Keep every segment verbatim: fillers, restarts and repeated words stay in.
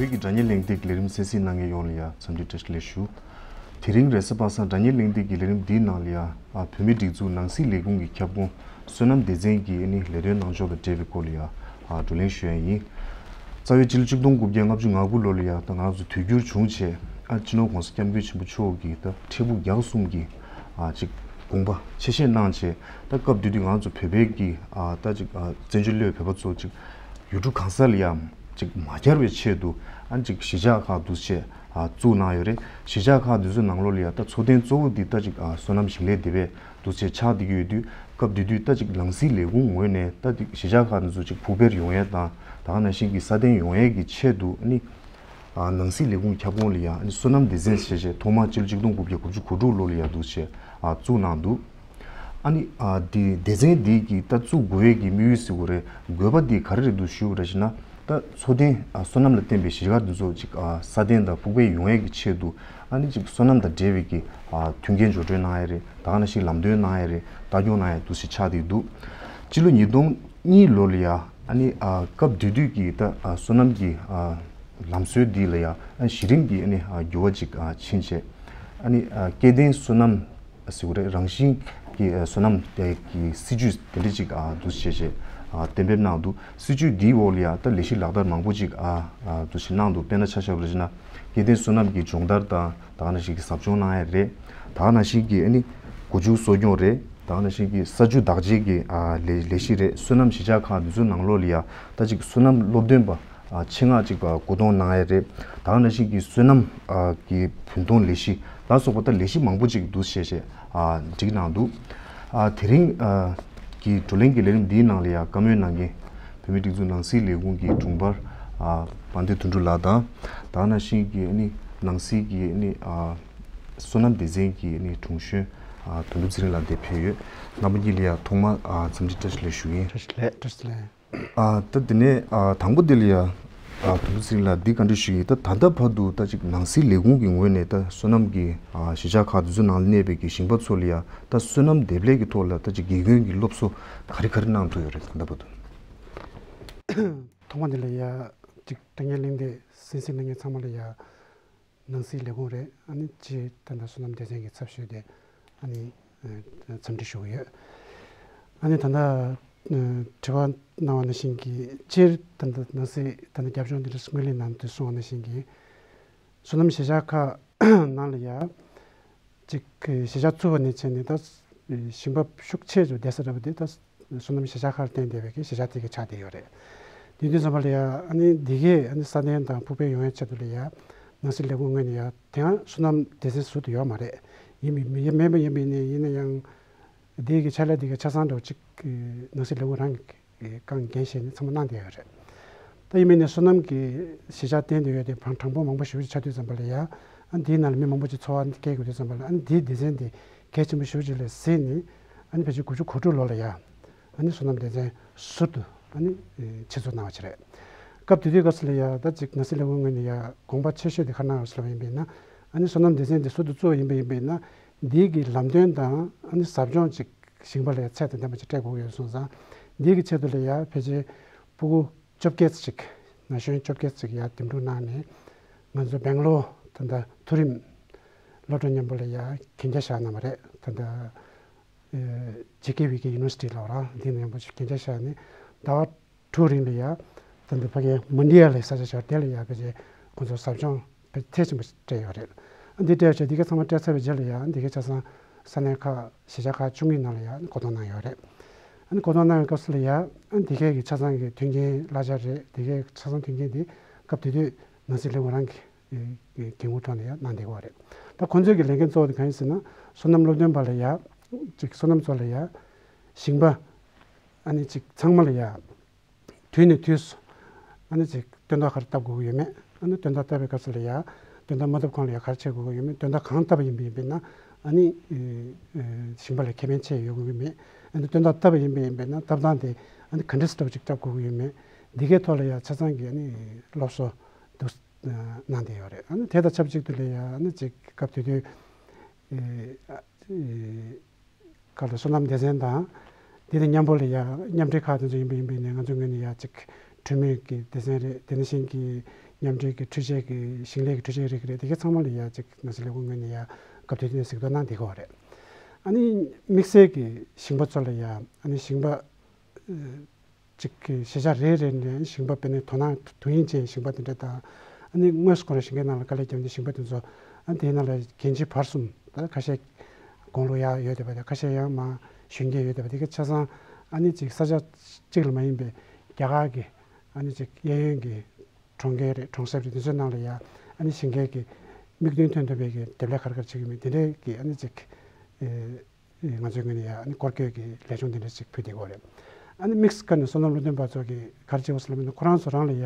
བོད་ཀྱི་སྒྲ་སྙན་གླེང་སྟེགས་ཀྱི་ལས་རིམ་གསན་གཟིགས་གནང་མཁན་ཡོངས་ལ་ཡང་འཚམས་འདྲི་བཀྲ་ཤིས་བདེ་ལེགས་ཞུ། དེ་རིང་རེས་གཟའ་པ་སངས་སྒྲ་སྙན་གླེང་སྟེགས་ཀྱི་ལས་རིམ་འདིའི་ནང་ལ་ཡང་ཨ་བོད་མིའི་སྒྲིག་འཛུགས་ནང་སྲིད་ལས་ཁུངས་ཀྱི་ཁྱབ་ཁོངས་བསོད་ནམས་སྡེ་ཚན་གྱི་ཨ་ནི་ལས་དོན་གནང་ཕྱོགས་དང་འབྲེལ་བའི་སྐོར་ལ་ཡང་ཨ་བགྲོ་གླེང་ཞུ་ཡ་ཡིན། རྩ་བའི་སྤྱི་ལོ་ཆིག་སྟོང་དགུ་བརྒྱ་ལྔ་བཅུ་ང་དགུ་ལོ་ལ་ཡང་ད་ང་རང་ཚོ་དུས་འགྱུར་བྱུང་བྱས་ཨ་སྤྱི་ནོར་༸གོང་ས་༸སྐྱབས་མགོན་ཆེན་པོ་མཆོག་གིས་ད་འཕྲལ་ཕུགས་རྒྱལ་གསུམ་གྱི་ཨ་ཅིག་དགོངས་པ་ཆེ་བཞེས་གནང་བྱས། ད་སྐབས་དེ་དུས་ང་ཚོ་བོད་པའི་གི་ཨ་ད་ཅིག་ཨ་བཙན་བྱོལ་གླེ་བོད་པ་ཚོ་ཅིག་ཡུལ་གྲུ་གང་ས་ལ་ཡང་ཅིག་མ་གྱར་བའི་ཆེད་དུ་ཨ་ཅིག་གཞིས་ཆགས་ཁག་འདུག་བྱས་ཨ་བཙུགས་གནང་ཡོད་རེད། གཞིས་ཆགས་ཁག་འདི་ཚོའི་ནང་ལོགས་ལ་ཡང་ད་ཚོགས་ཐེངས་གཙོ་བོ་འདི་ད་ཅིག་ཨ་བསོད་ནམས་ཞིང་ལས་སྡེ་བའི་འདུག་བྱས་ཆགས་བསྡད་ཀྱི་ཡོད་དུས། སྐབས་དེ་དུས་ད་ཅིག་ནང་སྲིད་ལས་ཁུངས་ངོས་ནས་ད་ཅིག་གཞིས་ཆགས་ཁག་འདི་ཚོ་ཅིག་ཕུགས་འཕེར་ཡོང་ཡས་དང་ད་ག་ནང་བཞིན་གྱི་སྲ་བརྟན་ཡོང་ཡས་ཀྱི་ཆེད་དུ་ཨ་ནི། ཨ་ནང་སྲིད་ལས་ཁུངས་ཁྱབ་ཁོངས་ལ་ཡང་ཨ་ནི་བསོད་ནམས་སྡེ་ཚན་ཞེས་བྱས་ཐོག་མར་སྤྱི་ལོ་ཆིག་སྟོང་དགུ་བརྒྱ་དགུ་བཅུ་གོ་དྲུག་ལོ་ལ་ཡང་འདུག་བྱས་ཨ་བཙུགས་གནང་འདུག་ཨ་ནི་ཨ་འདི་སྡེ་ཚན་འདི་གི་ད་བཙུགས་དགོས་ཡས་ཀྱི་དམིགས་ཡུལ་ཟེར་དགོས་རེད། དགོས་པ་འདི་ག་རེ་རེད་འདུག་ཞུ་བ་རེད་ཞེ་ན། ད་འཚོ་རྟེན་ཨ་བསོད་ནམས་ལ་བརྟེན་པའི་གཞིས་སྒར་འདི་ཚོ་ཅིག་ཨ་སྲ་བརྟན་དང་ཕུགས་འཕེར་ཡོང་ཡས་ཀྱི་ཆེད་དུ་ཨ་ནི་ཅིག་བསོད་ནམས་དང་འབྲེལ་བའི་གི་ཨ་མཐུན་རྐྱེན་སྦྱོར་སྤྲོད་གནང་ཡས་རེད། ད་ག་ནང་བཞིན་ལམ་སྟོན་གནང་ཡས་རེད། ལྟ་སྐྱོང་གནང་ཡས་འདུག་ཞེས་ཆགས་བསྡད་འདུག་སྤྱི་ལོ་ཉིས་སྟོང་གཉིས་ལོ་ལ་ཡ་ཨ་ནི་ཨ་སྐབས་དེ་དུས་ཀྱི་ད་ཨ་བསོད་ནམས་ཀྱི་ཨ་ལམ་སྲོལ་འདི་ལ་ཡ་ཨ་གཞི་རིམ་གྱི་ཨ་ནི་ཨ་འགྱུར་བ་ཅིག་ཨ་ཕྱིན་བྱས། ཨ་ནི་ཨ་སྐྱེ་ལྡན་བསོད་ནམས་ཟེར་བ་རེད། རང་བཞིན་གྱི་ཨ་བསོད་ནམས་དེ་གི་སྲིད་ཇུས་དེ་འདྲ་ཅིག་ཨ་འདུག་བྱས་བྱས་ཨ་གཏན་འབེབས་གནང་འདུག་སྲིད་ཇུས་འདིའི་འོག་ལ་ཡ་ད་ལས་གཞི་ལག་བསྟར་མང་པོ་ཅིག་ཨ་ཨ་འདུག་བྱས་གནང་འདུག་དཔེར་ན་ཆ་བཞག་པ་རེད་ན་སྐྱེ་ལྡན་བསོད་ནམས་ཀྱི་སྦྱོང་བརྡར་དང་། ད་ག་ནང་བཞིན་གྱི་ཟབ་སྦྱོང་གནང་ཡས་རེད། ད་ག་ནང་བཞིན་གྱི་ཨ་ནི་སྒོ་ཕྱུགས་གསོ་སྐྱོང་རེད། ད་ག་ནང་བཞིན་གྱི་ས་ཆུ་བདག་གཅེས་ཀྱི་ཨ་ལས་ལས་གཞི་རེད། བསོད་ནམས་གཞིས་ཆགས་ཁག་འདི་ཚོའི་ནང་ལོགས་ལ་ཡ་ད་ཅིག་བསོད་ནམས་སློབ་སྟོན་པ་ཨ་ཆེད་མངགས་ཅིག་ཨ་བསྐོ་གཏོང་གནང་ཡས་རེད། ད་ག་ནང་བཞིན་གྱི་བསོད་ནམས་ཨ་གི་བུན་གཏོང་ལས་གཞི་ལ་སོགས་པ་ད་ལས་གཞི་མང་པོ་ཅིག་འདུག་བྱས་བྱས་ཨ་སྒྲིག་གནང་འདུག་ཨ་དེ་རིང་ཨ་གི་བགྲོ་གླེང་གི་ལས་རིམ་འདིའི་ནང་ལ་ཡ་བཀའ་མོལ་གནང་མཁན་བོད་མིའི་སྒྲིག་འཛུགས་ནང་སྲིད་ལས་ཁུངས་ཀྱི་དྲུང་འཕར་ཨ་དཔལ་ལྡན་དོན་གྲུབ་ལགས་དང་། ད་ག་ནང་བཞིན་གྱི་ཨ་ནི་ནང་སྲིད་ཀྱི་ཨ་ནི་ཨ་བསོད་ནམས་སྡེ་ཚན་གྱི་ཨ་ནི་དྲུང་གཞོན་ཨ་དོན་གྲུབ་ཚེ་རིང་ལགས་འདིར་ཕེབས་ཡོད། རྣམ་པ་གཉིས་ལ་ཡང་ཐོག་མར་ཨ་འཚམས་འདྲི་བཀྲ་ཤིས་བདེ་ལེགས་ཞུ་གི་ཡིན། བཀྲ་ཤིས་བདེ་ལེགས། བཀྲ་ཤིས་བདེ་ལེགས། ཨ་ད་དེ་ནས་ཨ་དང་པོ་དེ་ལ་ཡང་ཨ་དོན་གྲུབ་ཚེ་རིང་ལགས་འདི་བཀའ་འདྲི་ཞུ་གི་ཡིན། ད་ད་ལྟ་བར་དུ་ད་ཅིག་ནང་སྲིད་ལས་ཁུངས་ཀྱི་ངོས་ནས་ད་བསོད་ནམས་ཀྱི་ཨ་གཞིས་ཆགས་ཁག་དེ་ཚོའི་ནང་ལ་གནས་པའི་གི་ཞིང་པ་ཚོ་ལ་ཡང་ད་བསོད་ནམས་འདེབས་ལས་ཀྱི་ཐོག་ལ་ད་ཅིག་དགེ་སྐོན་གྱི་སློབ་གསོ་ག་རེ་ག་རེ་གནང་ཐུབ་ཡོད་རེད་ད་ལྟ་བར་དུ། ཐོག་མ་དེ་ལ་ཡང་ཅིག་དྲ་བརྙན་གླེང་སྟེགས་གསན་གཟིགས་གནང་མཁན་ཚང་མ་ལ་ཡང་། ནང་སྲིད་ལས་ཁུངས་རེད། ཨ་ནི་སྤྱིར་ད་ལྟ་བསོད་ནམས་སྡེ་ཚན་གྱི་ཚབ་ཞུས་ཏེ་ཨ་ནི་ཨ་འཚམས་འདྲི་ཞུ་གི་ཡོད། ཨ་ནི་ད་ལྟ་ཨ་དྲི་བ་གནང་བ་ནང་བཞིན་གྱི་སྤྱིར་ད་ལྟ་ནང་སྲིད་ད་ལྟ་རྒྱབ་ལྗོངས་འདི་འདྲ་སྔོན་གླེང་ནང་དུ་གསུངས་པ་ནང་བཞིན་གྱི་བསོད་ནམས་གཞིས་ཆགས་ཁག་ནང་ལ་ཡ་ཅིག་གཞིས་ཆགས་བཙུགས་པ་ནས་བྱས་ནས་ད་ཞིང་པ་ཤུགས་ཆེ་ཙམ་བསྡད་ས་འདྲ་པོ་དེ་ད། བསོད་ནམས་གཞིས་ཆགས་ཁག་ལ་བརྟེན་བསྡད་པའི་གི་གཞིས་ཆགས་དེ་གི་ཆགས་བསྡད་ཡོད་རེད། དེ་དུས་ཙམ་པ་ལ་ཡ་ཨ་ནི་འདི་གས་ཨ་ནི་སྲ་བརྟན་དང་ཕུགས་འཕེར་ཡོང་བའི་ཆེད་དུ་ལ་ཡ་ནང་སྲིད་ལས་ཁུངས་ངོས་ནས་ཡ་དེ་ཡང་བསོད་ནམས་སྡེ་ཚན་ཟུར་དུ་ཡོད་མ་རེད། ཡིན་མིན་མེད་པ་ཡིན་པ་ཡིན་ནའི་ཡིན་ན་ཡང་འདི་གི་ཕྱག་ལས་འདི་གི་ཆ་ཚང་འདྲ་བོ་ཅིག་ནང་སྲིད་ལས་ཁུངས་རང་གི་རྐང་འགན་བཞེས་ནས་ཚང་མ་གནང་བསྡད་ཡོད་རེད། ད་ཡིན་མིན་ནས་བསོད་ནམས་ཀྱི་གཞིས་ཆགས་བརྟེན་བསྡད་ཡོད་དེ་བང་གྲངས་འབོར་མང་པོ་ཞེ་པོ་ཅིག་ཆགས་དུས་ཙམ་པ་ལ་ཡ་ཨ་འདིའི་ནང་ལ་མི་མང་པོ་ཅིག་འཚོ་བ་སྐྱེལ་དགོས་དུས་ཙམ་པ་ལ་ཨ་འདིའི་སྡེ་ཚན་འདི་གལ་ཆེན་པོ་ཞེ་པོ་ཅིག་ལ་གཟིགས་ནས་ཨ་ནི་ཕལ་ཆེར་དགུ་བཅུ་གོ་དྲུག་ལོ་ལ་ཡ། ཨ་ནི་བསོད་ནམས་སྡེ་ཚན་ཟུར་དུ་ཨ་ནི་ཨེ་ཆེད་འཛུགས་གནང་བ་ཅིག་རེད། སྐབས་དེ་དུས་སྐབས་སུ་ལ་ཡ་ད་ཅིག་ནང་སྲིད་ལས་ཁུངས་ངོས་ནས་ཡ་དགོངས་པ་ཆེ་ཤོས་དེ་ག་རེ་གནང་ཡོད་ཟེར་བ་ཡིན་པས་ན། ཨ་ནི་བསོད་ནམས་སྡེ་ཚན་དེ་ཟུར་དུ་བཙུགས་པ་ཡིན་པ་ཡིན་པས་ན། འདིའི་གི་ལམ་སྟོན་དང་ཨ་ནི་ཟབ་སྦྱོང་ཅིག་ཞིང་པ་ལ་ཡ་ཚད་དང་ལྡན་པ་ཅིག་སྤྲད་དགོས་ཀྱི་ཡོད་སོང་ཙང་། འདིའི་གི་ཆེད་དུ་ལ་ཡ་ཕལ་ཆེར་སྤུ་གུ་བཅོ་བརྒྱད་ཅིག་ན་གཞོན་བཅོ་བརྒྱད་ཅིག་ཡ་འདེམས་སྒྲུག་གནང་ནས། ང་ཚོ་སྦེང་ལོར་ད་ལྟ་མཐོ་རིམ་སློབ་གྲྭ་མཉམ་པོ་ལ་ཡ་གན་རྒྱ་བཞག་གནང་བ་རེད། ད་ལྟ་ཇེ་ཀེ་ཝི་ཀེ་ཡུ་ནི་ཝར་སི་ཊི་ལབ་ར་འདི་ནས་ཡང་པོ་ཅིག་གན་རྒྱ་བཞག་ནས་ཟླ་བ་དྲུག་རིང་ལ་ཡ་ད་ལྟ་ཕ་གིའི་མོན་ཌི་ཡ་ལ་ས་ཆ་ཆགས་དེ་ལ་ཡ་ཕལ་ཆེར་ཁོང་ཚོ་ཟབ་སྦྱོང་ཕལ་ཆེར་ཆེན་པོ་སྤྲད་ཡོད་རེད། འདི་སྤྲད་བྱས་འདི་ག་ཚང་མ་སྤྲད་ཚར་བའི་རྗེས་ལ་ཡ་འདི་ག་ཆ་ཚང་ས་གནས་ཁག་གཞིས་ཆགས་ཁག་བཅུ་གཉིས་ནང་ལ་ཡ་བསྐོ་གཏོང་གནང་ཡོད་རེད། ཨ་ནི་བསྐོ་གཏོང་གནང་བའི་སྐབས་སུ་ལ་ཡ་ཨ་འདི་གའི་གི་ཆ་ཚང་གི་མཐུན་རྐྱེན་གླ་ཆ་རེད། འདི་གའི་ཆ་ཚང་མཐུན་རྐྱེན་འདི་སྐབས་དེ་དུས་ནང་སྲིད་ལས་ཁུངས་རང་གི་འགན་འཁུར་ཐོག་ནས་ཡང་གནང་བསྡད་ཀྱི་ཡོད་རེད། ད་ཁོང་ཚོའི་གི་ལས་འགན་གཙོ་བོ་དེ་གང་ཡིན་ཟེར་ན། བསོད་ནམས་སློབ་སྟོན་པ་ལ་ཡ་ཅིག་བསོད་ནམས་ཚོ་ལ་ཡ་ཞིང་པ་ཨ་ནི་ཅིག་ཚང་མ་ལ་ཡ་དུས་ནས་དུས་སུ་ཨ་ནི་ཅིག་སྟོན་ཐོག་ག་རེ་བཏབ་དགོས་ཀྱི་ཡོད་མེད། ཨ་ནི་སྟོན་ཐོག་བཏབ་པའི་སྐབས་སུ་ལ་ཡ་སྟོན་ཐོག་མ་བཏབ་གོང་ལ་ཡ་ག་རེ་བྱེད་དགོས་ཀྱི་ཡོད་མེད། སྟོན་ཐོག་གང་བཏབ་པ་ཡིན་པ་ཡིན་པས་ན་ཨ་ནི་ཞིང་པ་ལ་ཁེ་ཕན་ཆེ་ཡོང་གི་ཡོད་མེད། ཨ་ནི་སྟོན་ཐོག་བཏབ་པ་ཡིན་པ་ཡིན་པས་ན་བཏབ་སྟངས་དེ་ཨ་ནི་ག་འདྲ་སེ་འདྲ་བོ་ཅིག་བཏབ་དགོས་ཀྱི་ཡོད་མེད། འདི་གའི་ཐོག་ལ་ཡ་ཆ་ཚང་གི་ཨ་ནི་སློབ་གསོ་འདུག་གནང་བསྡད་ཡོད་རེད། ཨ་ནི་དེ་དང་ཆབས་ཅིག་ཏུ་ལ་ཡ་ཨ་ནི་ཅིག་སྐབས་དེ་དུས་ཨེ་ཨ་ཨེ་ག་ལ་བསོད་ནམས་སྡེ་ཚན་དང་དེ་དང་མཉམ་པོ་ལ་ཡ་མཉམ་འབྲེལ་ཁག་དེ་ཚོ་ཡིན་པ་ཡིན་པ་ཡིན་ནའི་ང་ཚོའི་ངོས་ནས་ཡ་ཅིག་འཕྲུལ་མོའི་གི་སྡེ་ཚན་རེད། དེ་ནང་བཞིན་གྱི་ མཉམ་འབྲེལ་གྱི་འཕྲུལ་ཆས་ཀྱི་ཞིང་ལས་ཀྱི་འཕྲུལ་ཆས་རིགས་རེད། དེ་གའི་ཚང་མ་ལ་ཡ་ཅིག་ནང་སྲིད་ལས་ཁུངས་ངོས་ནས་ཡ་སྐབས་དེ་དུས་ནས་གཟིགས་རྟོག་གནང་བསྡད་ཀྱི་ཡོད་རེད། ཨ་ནི་དམིགས་བསལ་གྱི་ཞིང་པ་ཚོ་ལ་ཡ་ཨ་ནི་ཞིང་པ་ཅིག་གི་ཤེས་བྱ་རེ་རེ་ནས་ཞིང་པ་དཔེར་ན་དོ་སྣང་དུ་ཡིན་ཅན་ཞིང་པ་དེ་འདྲ་དང་། ཨ་ནི་དངོས་སུ་ཁོ་རང་ཞིང་ཁའི་ནང་ལ་དཀའ་ལས་བརྒྱབ་ནས་ཞིང་པ་དེ་ཚོ་ཨ་ནི་དེའི་ནང་ལ་འགན་འཁྲི་བར་གསུམ། ད་ཁ་ཤས་དགུང་ལོ་ཡག་ཡོད་བསྡད་པ་དང་། ཁ་ཤས་ཡང་མ་གཞོན་སྐྱེས་ཡོད་བསྡད་པ། དེ་གའི་ཆ་ཚང་ཨ་ནི་ཅིག་ས་ཆ་གཅིག་ལ་མ་ཡིན་པའི་རྒྱ་གར་གྱི་ཨ་ནི་ཅིག་གཡས་གཡོན་གྱི་གྲོང་ཁྱེར་རེད། གྲོང་གསེབ་རེད། དེ་ཚོའི་ནང་ལ་ཡ་ཨ་ནི་ཞིང་ཁའི་གི་དམིགས་དོན་ཐོན་ཐུབ་པའི་གི་འདེབས་ལས་ག་རེ་ག་རེ་བྱེད་ཀྱི་མིན། དེ་འདྲའི་གི་ཨ་ནི་ཅིག་ཨེ་ང་ཚོའི་ངོས་ནས་ཡ་ཨ་ནི་སྐོར་སྐྱོད་ཀྱི་ལས་ཆུང་དེ་འདྲ་ཅིག་ཕུལ་བསྡད་ཀྱི་ཡོད་རེད། ཨ་ནི་དམིགས་སུ་བཀར་ནས་སོ་ནམ་བློ་འདོན་པ་ཚོ་གིས་ག་རེ་བྱེད་དགོས་ཟེར་ལབ་ན། ཁོ་རང་ཚོ་རང་ལ་ཡ་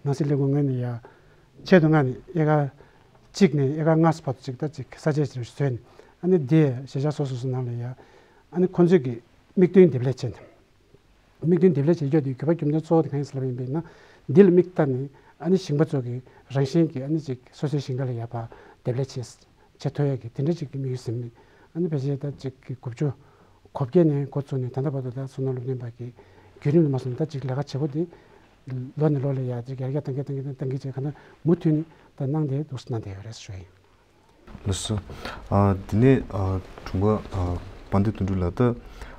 ནང་སྲིད་ལས་ཁུངས་ངོས་ནས་ཡ་ཆེད་དུ་མངགས་ནས་ཨེ་ཀར་གཅིག་ནས་ཨེ་ཀར་ལྔ་ཙམ་བར་དུ་ཅིག་ད་ཅིག་ས་ཆ་ཅིག་བཟོས་ནས། ཨ་ནི་དེ་གཞིས་ཆགས་སོ་སོ་སོ་ནང་ལ་ཡ་ཨ་ནི་ཁོ་ཚོས་ཀྱི་དམིགས་དོན་འདེབས་ལས་བྱས་ནས། དམིགས་དོན་འདེབས་ལས་བྱེད་རྒྱུ་དེ་དགོས་པ་རྒྱུ་མཚན་གཙོ་བོ་དེ་གང་ཡིན་ཟེར་ལབ་པ་ཡིན་པ་ཡིན་ན། འདི་ལ་དམིགས་ལྟ་ནས་ཨ་ནི་ཞིང་པ་ཚོ་གི་རང་བཞིན་གྱི་ཨ་ནི་ཅིག་སོ་སོའི་ཞིང་ཁ་ལ་ཡ་ཕར་འདེབས་ལས་བྱེད་བྱེད་ཐུབ་ཡ་གི་དེ་འདྲ་ཅིག་གི་དམིགས་ཡུལ་ཟིན་མེད། ཨ་ནི་ཕལ་ཆེར་ད་ཅིག་གི་དགུ་བཅུ་གོ་བརྒྱད་ནས་འགོ་བཙུགས་ནས་ད་ལྟ་བར་དུ་ད་སོ་ནམ་བློ་འདོན་པ་གི་བརྒྱུད་རིམ་དུ་མ་སོང་ད་ཅིག་ལས་ཀ་བྱེད་པོ་དེ་ལོ་ནས་ལོ་ལ་ཡ་ཅིག་ཡར་རྒྱས་གཏང་གིན་གཏང་གིན་གཏང་གིན་བྱས། ག་ན་མུ་མཐུད་ནས་ད་གནང་བསྡད་འདུག་གནང་བསྡད་ཡོད་རེད་ཞུ་ཡ་ཡིན། ལགས་སོ། ཨ་དེ་ནས་ཨ་དྲུང་པ་ཨ་དཔལ་ལྡན་དོན་གྲུབ་ལགས། ད་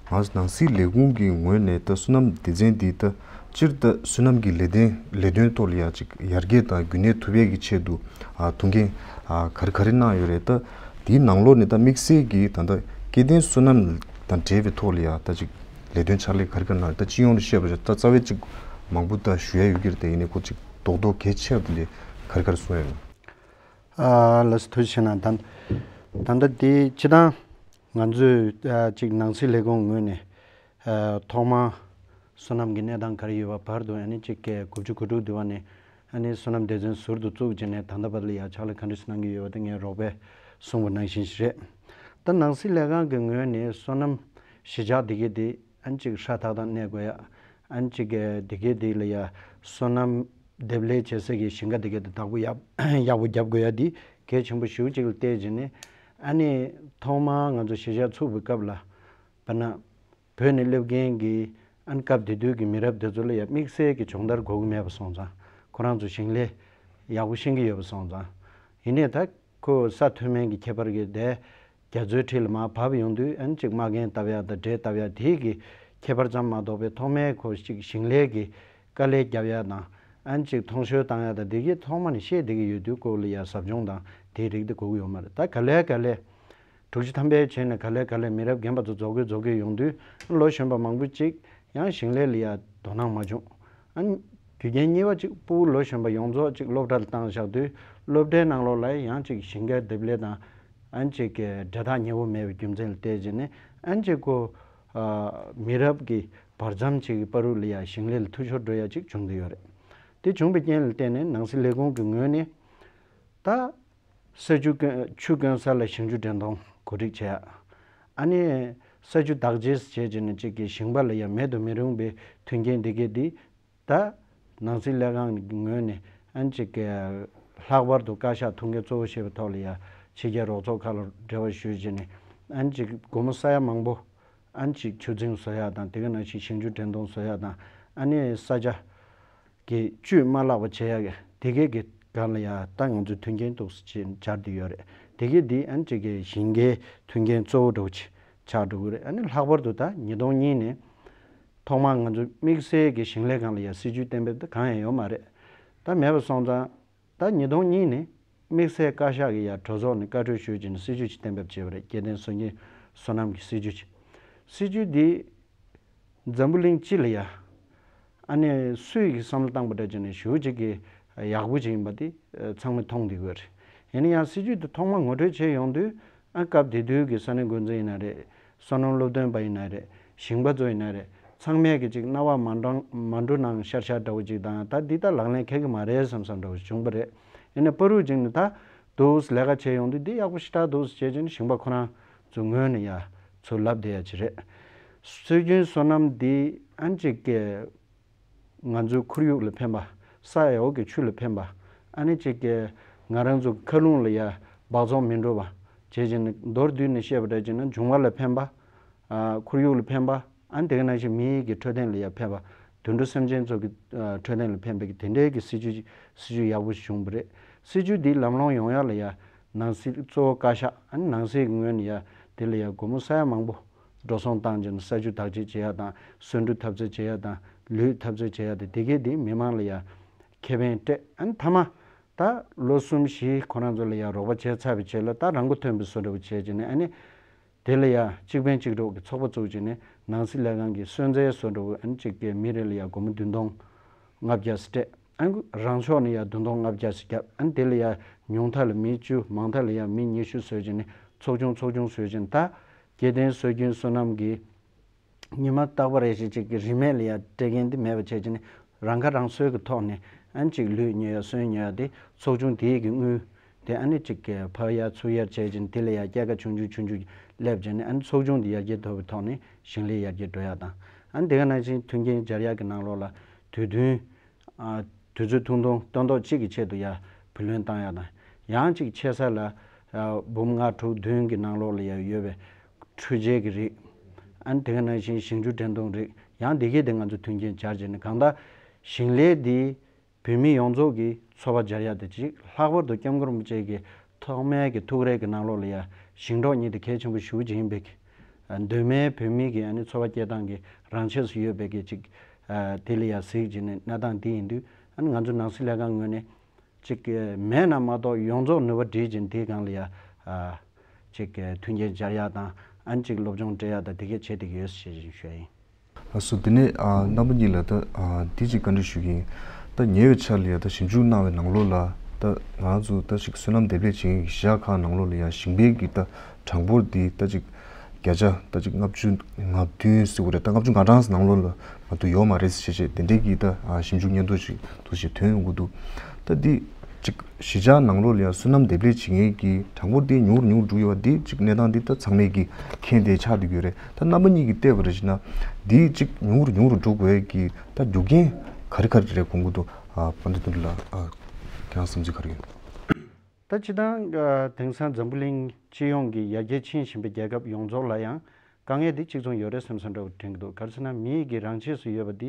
ང་ནང་སྲིད་ལས་ཁུངས་ཀྱི་ངོས་ནས་ད་སོ་ནམ་སྡེ་ཚན་འདི་ད་སྤྱིར་ད་སོ་ནམ་གྱི་ལས་དོན་ལས་དོན་ཐོག་ལ་ཡ་ཅིག་ཡར་རྒྱས་དང་རྒྱུན་གནས་ཐུབ་ཡས་ཀྱི་ཆེད་དུ་ཨ་ཐུགས་འགན་ཨ་ག་རེ་ག་རེ་གནང་ཡོད་རེད། ད་དེའི་ནང་ལོགས་ནས་ད་དམིགས་བསལ་གྱི་ད་ལྟ་སྐྱེ་ལྡན་སོ་ནམ་དང་འབྲེལ་བའི་ཐོག་ལ་ཡ་ད་ཅིག་ལས་དོན་ཕྱག་ལས་ག་རེ་ག་རེ་གནང་ཡོད། ད་སྤྱི་ཡོངས་ལ་བཤད་པ་ཅིག་ད་རྩ་བའི་ཅིག་མང་པོ་ད་ཞུ་ཡ་ཡོད་ཀྱི་རེད། དེ་ཡིན་ནའི་ཁོ་ཅིག་རྡོག་རྡོག་གལ་ཆེ་བ་དེ་འདྲ་ག་རེ་ག་རེ་གསུངས་ཡོད་ན། ཨ་ལགས་སོ། ཐུགས་རྗེ་ཆེ་གནང་། ད་ད་ལྟ་དེ་སྤྱིར་བཏང་ང་ཚོས་ཨ་ཅིག་ནང་སྲིད་ལས་ཁུངས་ངོས་ནས་ཨ་ཐོག་མར་སོ་ནམ་གྱི་གནས་སྟངས་ག་རེ་ཡོད་པ་བར་དུ་ཨ་ནི་ཅིག་གི་དགུ་བཅུ་གོ་དྲུག་དུས་བ་ནས་ཨ་ནི་སོ་ནམ་སྡེ་ཚན་ཟུར་དུ་བཙུགས་བྱས་ནས་ད་ལྟ་བར་ལ་ཡ་ཕྱག་ལས་ག་འདྲ་ཞིག་གནང་གི་ཡོད་པ་དེ་ངས་རོགས་པས་གསུངས་པ་ནང་བཞིན་ཞིག་རེད། ད་ནང་སྲིད་ལས་ཁང་གི་ངོས་ནས་སོ་ནམ་གཞིས་ཆགས་དེ་གའི་དེ་ཨ་ནི་ཅིག་ཧྲ་ཐག་ཐག་གནས་དགོས་ཡ། ཨ་ནི་ཅིག་གི་དེ་གའི་དེ་ལ་ཡ་སོ་ནམ་འདེབས་ལས་བྱེད་སའི་གི་ཞིང་ཁ་དེ་གའི་དེ་བདག་པོ་ཡག་ཡག་པོ་རྒྱབ་དགོས་ཡ་དེ་གལ་ཆེན་པོ་ཞེ་པོ་ཅིག་ལ་བལྟས་བྱས་ནས། ཨ་ནི་ཐོག་མར་ང་ཚོ་གཞིས་ཆགས་ཚུགས་པའི་སྐབས་ལ་དཔེར་ན་བོད་ནས་སླེབས་མཁན་གྱི་ཨ་ནི་སྐབས་དེ་དུས་ཀྱི་མི་རབས་དེ་ཚོ་ལ་ཡ་དམིགས་བསལ་གྱི་སྦྱོང་བརྡར་དགོས་ཀྱི་མེད་པ་སོང་ཙང་། ཁོ་རང་ཚོ་ཞིང་ལས་ཡག་པོ་ཤེས་ཀྱི་ཡོད་པ་སོང་ཙང་། ཡིན་ནའི་ད་ཁོ་ས་མཐོ་དམན་གྱི་ཁྱད་པར་གྱིས་དེ་རྒྱ་མཚོའི་འཁྲིས་ལ་མར་བབས་ཡོང་དུས་ཨ་ནི་ཅིག་མ་རྒན་བཏབ་ཡ་དང་འབྲས་བཏབ་ཡ་དེའི་གི་ཁྱད་པར་ཙམ་མ་གཏོགས་པའི་ཐོག་མའི་ཁོ་ཅིག་ཞིང་ལས་ཀྱི་དཀའ་ལས་རྒྱབ་ཡ་དང་ཨ་ནི་ཅིག་མཐོང་ཤོས་བཏང་ཡ་དང་དེ་གི་ཐོག་མ་ནས་ཤེས་བསྡད་ཀྱི་ཡོད་དུས་ཁོ་ལ་ཡ་ཟབ་སྦྱོང་དང་དེའི་རིགས་དེ་དགོས་ཀྱི་ཡོད་མ་རེད། ད་ག་ལེ་ག་ལེ་དྲུག་ཅུ་ཐམ་པའི་བྱས་ནས་ག་ལེ་ག་ལེ་མི་རབས་རྒན་པ་ཚོ་རྫོགས་དགོས་རྫོགས་དགོས་ཡོང་དུས་ལོ་གཞོན་པ་མང་པོ་ཅིག་ཡང་ཞིང་ལས་ལ་ཡ་དོ་སྣང་མ་བྱུང་། ཨ་ནི་རྒྱུ་རྐྱེན་གཉིས་པ་གཅིག་ཕྲུ་གུ་ལོ་གཞོན་པ་ཡོངས་རྫོགས་གཅིག་སློབ་གྲྭ་ལ་བཏང་བཞག་དུས་སློབ་གྲྭའི་ནང་ལོགས་ལ་ཡང་གཅིག་ཞིང་ཁའི་འདེབས་ལས་དང་ཨ་ནི་གཅིག་གི་འབྲེལ་ཐག་ཉེ་བོ་མེད་པའི་རྒྱུ་མཚན་ལ་བལྟས་བྱས་ནས་ཨ་ནི་གཅིག་ཁོ་ཨ་མི་རབས་ཀྱི་བར་མཚམས་གཅིག་གི་བར་དུ་ལ་ཡ་ཞིང་ལས་ལ་འཐུས་ཤོར་འགྲོ་ཡ་གཅིག་བྱུང་བསྡད་ཡོད་རེད། དེ་བྱུང་བའི་རྐྱེན་ལ་བརྟེན་ནས་ནང་སྲིད་ལས་ཁུངས་ཀྱི་ངོས་ནས་ད་ས་ཆུ་དཀོན་ཆུ་དཀོན་ས་ལ་ཞིང་ཆུ་འདྲེན་གཏོང་གོ་སྒྲིག་བྱས། ཨ་ནི་ས་ཆུ་བདག་གཅེས་བྱས་བྱས་ནས་གཅིག་གི་ཞིང་པ་ལ་ཡང་མེད་དུ་མི་རུང་བའི་མཐུན་རྐྱེན་འདི་གས་འདི་ད་ནང་སྲིད་ལས་ཁང་གི་ངོས་ནས་ཨ་ནི་གཅིག་གི་ལྷག་པར་དུ་བཀའ་ཤག་ཐུགས་འགན་གཙོ་བོ་བཞེས་པའི་ཐོག་ལ་ཡང་ཕྱི་རྒྱལ་རོགས་ཚོགས་ཁག་ལ་འབྲེལ་བ་ཞུས་བྱས་ནས་ཨ་ནི་གཅིག་སྒོ་མོ་ས་ཡ་མང་པོ་ཨ་ནི་གཅིག་ཆུ་རྫིང་བཟོ་ཡག་དང་དེ་ག་ནང་བཞིན་ཞིང་ཆུ་འདྲེན་གཏོང་བཟོ་ཡག་དང་ཨ་ནི་ས་ཆ་གི་བཅུད་མ་བརླག་པ་བྱེད་ཡག་གི་དེ་གས་ཀྱི་སྒང་ལ་ཡང་ད་ང་ཚོས་མཐུན་རྐྱེན་ཏོག་ཙམ་སྦྱར་བསྡད་ཡོད་རེད། དེ་གས་འདི་ཨ་ནི་གཅིག་གི་ཞིང་ཁའི་མཐུན་རྐྱེན་གཙོ་བོ་འདྲ་བོ་ཅིག་ཆགས་འགྲོ་གི་རེད། ཨ་ནི་ལྷག་པར་དུ་ད་ཉིས་སྟོང་གཉིས་ནས་ཐོག་མར་ང་ཚོ་དམིགས་བསལ་གྱི་ཞིང་ལས་སྒང་ལ་ཡང་སྲིད་ཇུས་གཏན་འབེབས་ད་གང་ཡང་ཡོད་མ་རེད། ད་མེད་པ་སོང་ཙང་ད་ཉིས་སྟོང་གཉིས་ནས་དམིགས་བསལ་བཀའ་ཤག་གི་ཡང་གྲོས་ཚོགས་ནས་བཀའ་གྲོས་ཞུས་བྱས་ནས་སྲིད་ཇུས་ཅིག་གཏན་འབེབས་བྱས་པ་རེད། སྐྱེ་ལྡན་སོ་སོ་སོ་ནམ་གྱི་སྲིད་ཇུས་ཅིག་སྲིད་ཇུས་འདི་འཛམ་བུ་གླིང་སྤྱི་ལ་ཡ་ཨ་ནི་སུས་ཀྱི་བསམ་བློ་བཏང་པ་འདྲ་བྱས་ནས་ཞེ་པོ་ཅིག་གི་ཡག་པོ་ཅིག་ཡིན་པ་དེ་ཚང་མས་མཐོང་བསྡད་ཡོད་རེད། ཡིན་ན་ཡང་སྲིད་ཇུས་དེ་ཐོག་མ་ངོ་སྤྲོད་བྱས་ཡོང་དུས་ཨ་སྐབས་དེ་དུས་ཀྱི་ས་གནས་འགོ་འཛིན་ཡིན་ན་རེད། སོ་ནམ་སློབ་སྟོན་པ་ཡིན་ན་རེད། ཞིང་པ་ཚོ་ཡིན་ན་རེད། ཚང་མས་ཀྱི་ཅིག་རྣ་བ་མ་འགྲོ་མ་འགྲོ་ནང་ཤར་ཤར་འདྲ་བོ་ཅིག་དང་ད་འདི་ད་ལག་ལེན་འཁེལ་གི་མ་རེད་བསམ་བསམ་འདྲ་བོ་ཅིག་བྱུང་བ་རེད། ཡིན་ན་ཕ་རུ་ཅིག་ནི་ད་འདུག་ལས་ཀ་བྱས་ཡོང་དུས་འདི་ཡག་པོ་ཞེ་དྲག་འདུག་བྱས་ཅིག་ནི་ཞིང་པ་ཁོ་རང་ཚོ་ངོས་ནས་ཡ་ཚུར་ལབ་བསྡད་ཡ་ཅིག་རེད། སྲོལ་རྒྱུན་སོ་ནམ་འདི་ཨ་ནི་ཅིག་གི་ང་ཚོའི་ཁོར་ཡུག་ལ་ཕན་པ། ས་འོག་གི་ཆུ་ལ་ཕན་པ། ཨ་ནི་གཅིག་གི་ང་རང་ཚོ་མཁའ་རླུང་ལ་ཡ་སྦགས་བཙོག་མི་འགྲོ་བ་བྱས་བྱས་ནས་མདོར་བསྡུས་ནས་བཤད་པ་འདྲ་བྱས་ན་འབྱུང་བ་ལ་ཕན་པ། ཨ་ཁོར་ཡུག་ལ་ཕན་པ། ཨ་ནི་དེ་ག་ནང་བཞིན་མི་ཡི་གི་འཕྲོད་བསྟེན་ལ་ཡ་ཕན་པ། དུད་འགྲོ་སེམས་ཅན་ཚོ་གི་ཨ་འཕྲོད་བསྟེན་ལ་ཕན་པའི་གི་དེ་འདྲའི་གི་སྲིད་ཇུས་སྲིད་ཇུས་ཡག་པོ་ཞིག་བྱུང་བ་རེད། སྲིད་ཇུས་འདི་ལམ་ལྷོང་ཡོང་ཡག་ལ་ཡ་ནང་སྲིད་གཙོ་བོ་བཀའ་ཤག་ཨ་ནི་ནང་སྲིད་ཀྱི་ངོས་ནས་ཡ་དེ་ལ་ཡ་སྒོར་མོ་ས་ཡ་མང་པོ་འགྲོ་སོང་བཏང་བྱས་ནས་ས་ཆུ་བདག་གཅེས་བྱེད་ཡག་དང་སོན་འབྲུ་འཐབ་རྩོད་བྱེད་ཡག་དང་ལུད་འཐབ་རྩོད་བྱེད་ཡག་དེ་དེ་གས་དེ་མི་མང་ལ་ཡ་ཁེ་ཕན་སྤྲད། ཨ་ནི་མཐའ་མ་ད་ལོ་གསུམ་བཞི་ཁོ་རང་ཚོ་ལ་ཡ་རོགས་པ་བྱས་ཚར་བའི་རྗེས་ལ་ད་རང་མགོ་ཐོན་པའི་བཟོ་འདྲ་བོ་བྱས་བྱས་ནས་ཨ་ནི། དེ་ལ་ཡ་གཅིག་ཕན་གཅིག་གྲོགས་ཀྱི་ཚོགས་པ་བཙུགས་བྱས་ནས་ནང་སྲིད་ལས་ཁང་གི་གསོལ་ཚལ་བཟོ་འདྲ་བོ་ཨ་ནི་གཅིག་གི་མི་རེ་ལ་ཡ་སྒོར་མོ་བདུན་སྟོང་ལྔ་བརྒྱ་ཙམ་སྤྲད། ཨ་ནི་རང་ཕྱོགས་ནས་ཡ་བདུན་སྟོང་ལྔ་བརྒྱ་ཙམ་བརྒྱབ། ཨ་ནི་དེ་ལ་ཡ་ཉུང་མཐའ་ལ་མི་བཅུ་མང་མཐའ་ལ་ཡ་མི་ཉི་ཤུ་བཟོས་བྱས་ནས་ཚོགས་ཆུང་ཚོགས་ཆུང་བཟོས་བྱས་ནས་ད་སྐྱེ་ལྡན་སྲོལ་རྒྱུན་སོ་ནམ་གྱི་ཉི་མ་རྟག་པ་རེ་བཞིན་གཅིག་གི་རིན་མེད་ལ་ཡ་སྤྲད་མཁན་དེ་མེད་པ་བྱས་བྱས་ནས་རང་ཁ་རང་གསོའི་གི་ཐོག་ནས་ཨ་ནི་གཅིག་ལུད་ཉོ་ཡ་སོན་ཉོ་ཡ་དེ་ཚོགས་ཆུང་དེའི་གི་དངུལ་དེ་ཨ་ནི་གཅིག་གི་ཕབ་ཡ་ཚུར་ཡ་བྱས་བྱས་ནས་དེ་ལ་ཡ་སྐྱེད་ཀ་ཆུང་ཆུང་ཆུང་ཆུང་སླེབས་བྱས་ནས་ཨ་ནི་ཚོགས་ཆུང་དེ་ཡར་རྒྱས་ཐོབ་པའི་ཐོག་ནས་ཞིང་ལས་ཡར་རྒྱས་འགྲོ་ཡ་དང་ཨ་ནི་དེ་ག་ནང་བཞིན་མཐུན་རྐྱེན་སྦྱར་ཡ་གི་ནང་ལོགས་ལ་དུས་བསྟུན། ཨ། དུས་ཚོད་ཐུང་ཐུང་སྟོན་ཐོག་གཅིག་གི་ཆེད་དུ་ཡ་བུ་ལོན་བཏང་ཡ་དང་། ཡང་གཅིག་ཆེ་ས་ལ་ཨ་འབུམ་ལྔ་དྲུག་བདུན་གྱི་ནང་ལོགས་ལ་ཡ་ཡོད་པའི་འཕྲུལ་ཆས་ཀྱི་རིགས། ཨ་ནི་དེ་ག་ནང་བཞིན་ཞིང་ཆུ་འདྲེན་གཏོང་རིགས། ཡང་དེ་གས་དེ་ང་ཚོ་མཐུན་རྐྱེན་སྦྱར་བྱས་ནས་གང་ལྟར་ཞིང་ལས་འདི་བོད་མི་ཡོངས་རྫོགས་ཀྱི་འཚོ་བ་སྦྱར་ཡ་དེ་གཅིག་ལྷག་པར་དུ་སྐྱབས་མགོན་རིན་པོ་ཆེ་གི་ཐོག་མའི་གི་ཐུགས་རེ་གི་ནང་ལོགས་ལ་ཡ་ཞིང་འབྲོག་གཉིས་དེ་གལ་ཆེན་པོ་ཞེ་པོ་ཅིག་ཡིན་པའི་གི་གདོད་མའི་བོད་མི་གི་ཨ་ནི་འཚོ་བ་སྐྱེལ་སྟངས་ཀྱི་རང་ཆས་སུ་ཡོད་པའི་གི་ཅིག་དེ་ལ་ཡ་གཟིགས་བྱས་ནས་གནས་སྟངས་འདི་ཡིན་དུས་ཨ་ནི་ང་ཚོ་ནང་སྲིད་ལས་ཁང་ངོས་ནས་ཅིག་མེད་ན་མ་གཏོགས་ཡོངས་རྫོགས་ནུས་པ་བསྒྲིལ་བྱས་ནས་དེའི་སྒང་ལ་ཡ་ཅིག་མཐུན་རྐྱེན་སྦྱར་ཡ་དང་ཨ་ནི་ཅིག་སློབ་སྦྱོང་སྤྲད་ཡ་དང་དེ་གས་བྱེད་བསྡད་ཀྱི་ཡོད་ཞེས་ཞུ་ཡ་ཡིན། ལགས་སོ། དེ་ནས་ཨ་རྣམ་པ་གཉིས་ལ་ད་ཨ་འདི་གཅིག་བཀའ་འདྲི་ཞུ་གི་ཡིན། ད་ཉེ་བའི་ཆར་ལ་ཡ་ད་ཞིབ་འཇུག་གནང་བའི་ནང་ལོགས་ལ་ད་ང་ཚོ་ད་ཅིག་སོ་ནམ་འདེབས་ལས་བྱེད་མཁན་གྱི་གཞིས་ཆགས་ཁག་ནང་ལོགས་ལ་ཡ་ཞིང་པའི་གི་ད་གྲངས་འབོར་འདི་ད་ཅིག་བརྒྱ་ཆ་ད་ཅིག་ལྔ་བཅུ་ང་བདུན་ཟེར་དགོས་རེད། ད་ལྔ་བཅུ་ང་གྲངས་ནང་ལོགས་ལ་མ་གཏོགས་ཡོད་མ་རེད་ཟེར་བྱས་བྱས་དེ་འདྲའི་གི་ད་ཨ་ཞིབ་འཇུག་སྙན་ཐོ་ཞིག་འདུག་ཞེས་ཐོན་ཡོང་གི་འདུག་ད་འདི་ཅིག་གཞིས་ཆགས་ནང་ལོགས་ལ་ཡ་སོ་ནམ་འདེབས་ལས་བྱེད་མཁན་གྱི་གྲངས་འབོར་དེ་ཉུང་རུ་ཉུང་རུ་འགྲོ་ཡོད་པ་འདི་ཅིག་གནས་སྟངས་འདི་ད་ཚང་མས་ཀྱིས་མཁྱེན་བསྡད་ཆགས་བསྡད་ཡོད་རེད། ད་རྣམ་པ་གཉིས་ཀྱིས་བལྟས་པ་རེད་ཟེར་ན་འདི་ཅིག་ཉུང་རུ་ཉུང་རུ་འགྲོ་དགོས་ཀྱི་ད་རྒྱུ་རྐྱེན་ག་རེ་ག་རེ་རེད་དགོངས་ཀྱི་འདུག་ཨ་དཔལ་ལྡན་དོན་གྲུབ་ལགས། ཨ་ཁྱེད་རང་བསམ་ཚུལ་ག་རེ་ཡོད། ད་སྤྱིར་བཏང་ཨ་དེང་སང་འཛམ་བུ་གླིང་སྤྱི་ཡོངས་ཀྱི་ཡར་རྒྱས་ཕྱིན་བཞིན་པའི་རྒྱལ་ཁབ་ཡོངས་རྫོགས་ལ་ཡང་དཀའ་ངལ་འདི་གཅིག་མཚུངས་ཡོད་རེད་བསམ་བསམ་འདྲ་བོ་དྲན་གྱི་འདུག་ག་རེ་ཟེར་ན་མི་ཡི་གི་རང་ཆས་སུ་ཡོད་པ་འདི་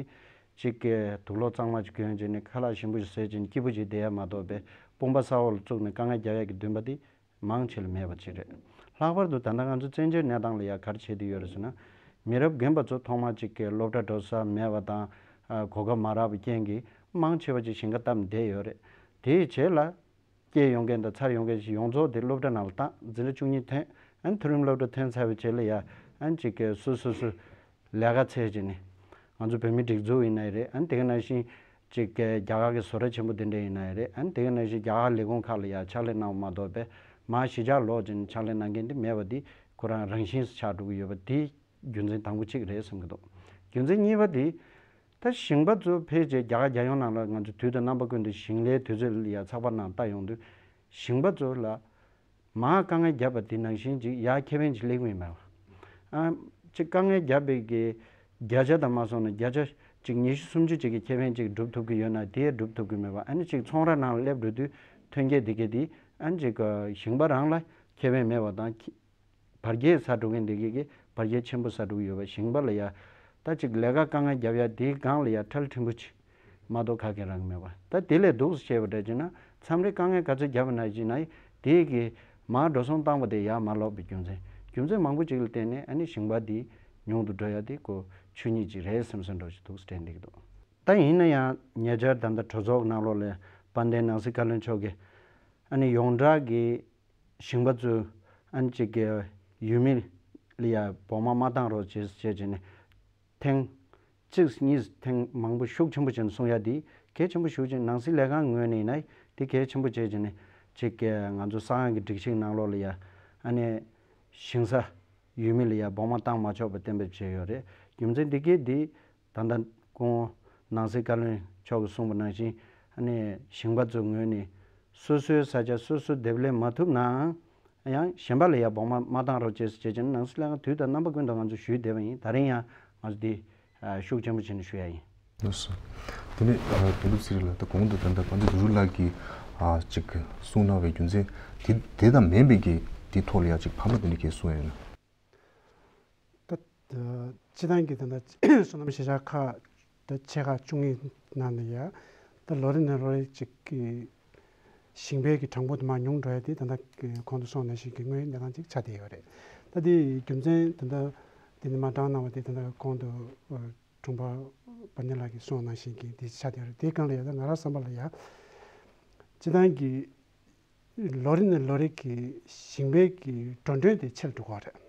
གཅིག་གི་དུག་ལོག་གཙང་མ་ཅིག་གྱོན་བྱས་ནས་ཁ་ལག་ཞིམ་པོ་ཞིག་བཟས་བྱས་ནས་སྐྱིད་པོ་ཅིག་བསྡད་ཡ་མ་གཏོགས་པའི་དཔུང་པ་ས་འོག་ལ་བཙུགས་ནས་དཀའ་ངལ་རྒྱག་ཡ་གི་འདུན་པ་འདི་མང་ཆེ་ལ་མེད་པ་ཅིག་རེད། ལྷག་པར་དུ་ད་ལྟ་ང་ཚོ་བཙན་བྱོལ་གནས་སྟངས་ལ་ཡ་ག་རེ་བྱེད་དུ་ཡོད་རེད་ཟེར་ན། མི་རབས་རྒན་པ་ཚོ་ཐོག་མར་ཅིག་གི་སློབ་གྲྭ་འགྲོ་ས་མེད་པ་དང་ཨ་གོ་སྐབས་མ་རག་པའི་རྐྱེན་གྱིས་མང་ཆེ་བ་ཅིག་ཞིང་ཁ་བཏབ་ནས་བསྡད་ཡོད་རེད། དེའི་རྗེས་ལ་སྐྱེས་ཡོང་མཁན་དང་འཚར་ཡོང་མཁན་ཞིག་ཡོངས་རྫོགས་དེ་སློབ་གྲྭ་ནང་ལ་བཏང་འཛིན་གྲྭ་བཅུ་གཉིས་ཐོན་ཨ་ནི་མཐོ་རིམ་སློབ་གྲྭ་ཐོན་ཚར་བའི་རྗེས་ལ་ཡ་ཨ་ནི་ཅིག་གི་སོ་སོ་སོ་ལས་ཀ་འཚོལ་བྱས་ནས་ང་ཚོ་བོད་མི་སྒྲིག་འཛུགས་ཡིན་ན་ཡང་རེད། ཨ་ནི་དེ་ག་ནང་བཞིན་ཅིག་གི་རྒྱ་གར་གྱི་བཟོ་གྲྭ་ཆེན་པོ་དེ་འདྲ་ཡིན་ན་ཡང་རེད། ཨ་ནི་དེ་ག་ནང་བཞིན་རྒྱ་གར་ལས་ཁུངས་ཁག་ལ་ཡ་ཕྱག་ལས་གནང་བ་མ་གཏོགས་པའི་མར་གཞིས་ཆགས་ལོག་ཅིག་ནས་ཕྱག་ལས་གནང་མཁན་དེ་མེད་པ་འདི་ཁོ་རང་རང་བཞིན་ཆགས་འགྲོ་གི་ཡོད་པ་འདི་རྒྱུ་མཚན་དང་པོ་གཅིག་རེད་བསམ་གྱི་འདུག་རྒྱུ་མཚན་གཉིས་པ་འདི། ད་ཞིང་པ་ཚོ་ཕལ་ཆེར་རྒྱ་གར་རྒྱལ་ཡོངས་ནང་ལ་ང་ཚོ་དུས་དང་རྣམ་པ་ཀུན་ཏུ་ཞིང་ལས་དུས་ཚོད་ལ་ཡ་ཚགས་པར་ནང་ལྟ་ཡོང་དུས་ཞིང་པ་ཚོ་ལ་མར་དཀའ་ངལ་བརྒྱབ་པ་དེ་ནང་བཞིན་ཅིག་ཡར་ཁེ་ཕན་ཅིག་སླེབས་ཀྱི་མེད་པ། ཨ་ཅིག་དཀའ་ངལ་བརྒྱབ་པའི་གི་བརྒྱ་ཆ་དང་མ་སོང་ན་བརྒྱ་ཆ་ཅིག་ཉི་ཤུ་སུམ་ཅུ་ཅིག་གི་ཁེ་ཕན་ཅིག་སྒྲུབ་ཐུབ་ཀྱི་ཡོད་ན་དེ་སྒྲུབ་ཐུབ་ཀྱི་མེད་པ། ཨ་ནི་ཅིག་ཚོང་ར་ནང་ལ་སླེབས་འགྲོ་དུས་ཐོན་སྐྱེད་དེ་གས་དེ་ཨ་ནི་ཅིག་ཞིང་པ་རང་ལ་ཁེ་ཕན་མེད་པ་དང་། བར་བརྒལ་ཟ་འགྲོ་མཁན་འདི་གས་ཀྱིས་བར་བརྒལ་ཆེན་པོ་ཟ་འགྲོ་གི་ཡོད་པ། ཞིང་པ་ལ་ཡ་ད་ཅིག་ལས་ཀ་དཀའ་ངལ་བརྒྱབ་ཡ་དེའི་སྒང་ལ་ཡ་ཁྲལ་ཕྲན་བུ་ཅིག་མ་གཏོགས་ག་གེ་རག་གི་མེད་པ། ད་དེ་ལས་སྡུག་ཙམ་བཤད་པ་འདྲ་བྱས་ན་མཚམས་རེ་དཀའ་ངལ་ག་ཚོད་བརྒྱབ་པ་ན་ཅིག་ན་དེ་གས་མར་འགྲོ་སོང་བཏང་བ་དེ་ཡར་མ་ལོག་པའི་རྒྱུ་མཚན་རྒྱུ་མཚན་མང་པོ་ཅིག་ལ་བརྟེན་ནས་ཨ་ནི་ཞིང་པ་འདི་ཉུང་དུ་འགྲོ་ཡ་དེ་ཁོ་ཆོས་ཉིད་ཅིག་རེད་བསམ་བསམ་འདྲ་ཅིག་འདུག་དྲན་བསྡད་ཀྱི་འདུག་ད་ཡིན་ན་ཡང་ཉེ་ཆར་ད་ལྟ་གྲོས་ཚོགས་ནང་ལོགས་ལ་དཔལ་ལྡན་ནང་སྲིད་བཀའ་བློན་མཆོག་གིས་ཨ་ནི་ཡོངས་གྲགས་ཀྱི་ཞིང་པ་ཚོས་ཨ་ནི་གཅིག་གི་ཡུལ་མི་ལ་ཡ་བོགས་མ་མ་བཏང་རོགས་བྱེད་ཟེར་བྱས་ནས་ཐེངས་གཅིག་གཉིས་ཐེངས་མང་པོ་ཤུགས་ཆེན་པོ་བྱས་ནས་གསུང་ཡ་དེ་གལ་ཆེན་པོ་ཞེ་པོ་ཅིག་ནང་སྲིད་ལས་ཁང་ངོས་ནས་ཡིན་ན་དེ་གལ་ཆེན་པོ་བྱས་བྱས་ནས་གཅིག་གི་ང་ཚོ་གསང་བའི་སྒྲིག་གཞི་ནང་ལོགས་ལ་ཡ་ཨ་ནི་ཞིང་ས་ཡུལ་མི་ལ་ཡ་བོགས་མ་བཏང་མ་ཆོག་པ་གཏན་འབེབས་བྱས་ཡོད་རེད། རྒྱུ་མཚན་འདི་གས་འདི་ད་ལྟ་སྐུ་ངོ་ནང་སྲིད་བཀའ་བློན་མཆོག་གིས་གསུངས་པ་ནང་བཞིན་ཨ་ནི་ཞིང་པ་ཚོའི་ངོས་ནས་སོ་སོའི་ས་ཆ་སོ་སོས་འདེབས་ལས་མ་ཐུབ་ནའང་ཡང་གཞན་པ་ལ་ཡ་བོགས་མ་མ་བཏང་རོགས་བྱེད་ཟེར་བྱས་ཀྱང་ནང་སྲིད་ལས་ཁང་དུས་དང་རྣམ་པ་ཀུན་ཏུ་ང་ཚོ་ཞུས་བསྡད་པ་ཡིན། ད་རིང་ཡང་ང་ཚོ་འདི་ཤུགས་ཆེན་པོ་བྱས་ནས་ཞུ་ཡ་ཡིན། ལགས་སོ། དེ་ནས་དོན་གྲུབ་ཚེ་རིང་ལགས་ད་གོང་དུ་ད་ལྟ་དཔལ་ལྡན་དོན་གྲུབ་ལགས་ཀྱིས་ཅིག་གསུངས་གནང་བའི་རྒྱུ་མཚན་དེ་དེ་དང་མིན་པའི་གི་དེའི་ཐོག་ལ་ཡ་ཅིག་ཕ་མ་དེ་འདྲ་གས་གསུངས་ཡ་ཡིན་ན། ད་སྤྱི་བཏང་གི་ད་ལྟ་སོ་ནམ་གཞིས་ཆགས་ཁག་ ད་ཆེ་ཁག་བཅུ་གཉིས་ནང་ནས་ཡ་ད་ལོ་རེ་ནས་ལོ་རེ་ཅིག་གི་ཞིང་པའི་གི་གྲངས་འབོར་དུ་མར་ཉུང་འགྲོ་ཡ་དེ་ད་ལྟ་གོང་དུ་སོང་ནང་བཞིན་གྱི་དངོས་ཡོད་གནས་སྟངས་ཅིག་ཆགས་བསྡད་ཡོད་རེད། ད་དེའི་རྒྱུ་མཚན་ད་ལྟ་དེ་ནས་མར་དྲངས་གནང་བ་དེ་ད་ལྟ་གོང་དུ་དྲུང་འཕར་བ་ནི་ལགས་ཀྱིས་གསུངས་ནང་བཞིན་གྱི་དེ་ཆགས་བསྡད་ཡོད་རེད། དེའི་སྒང་ལ་ཡ་ད་ང་རང་བསམ་པ་ལ་ཡ་སྤྱིར་བཏང་གི་ལོ་རེ་ནས་ལོ་རེ་གི་ཞིང་པའི་གི་འགྲོ་གྲོན་དེ་ཆེ་རུ་འགྲོ་གི་ཡོད་རེད།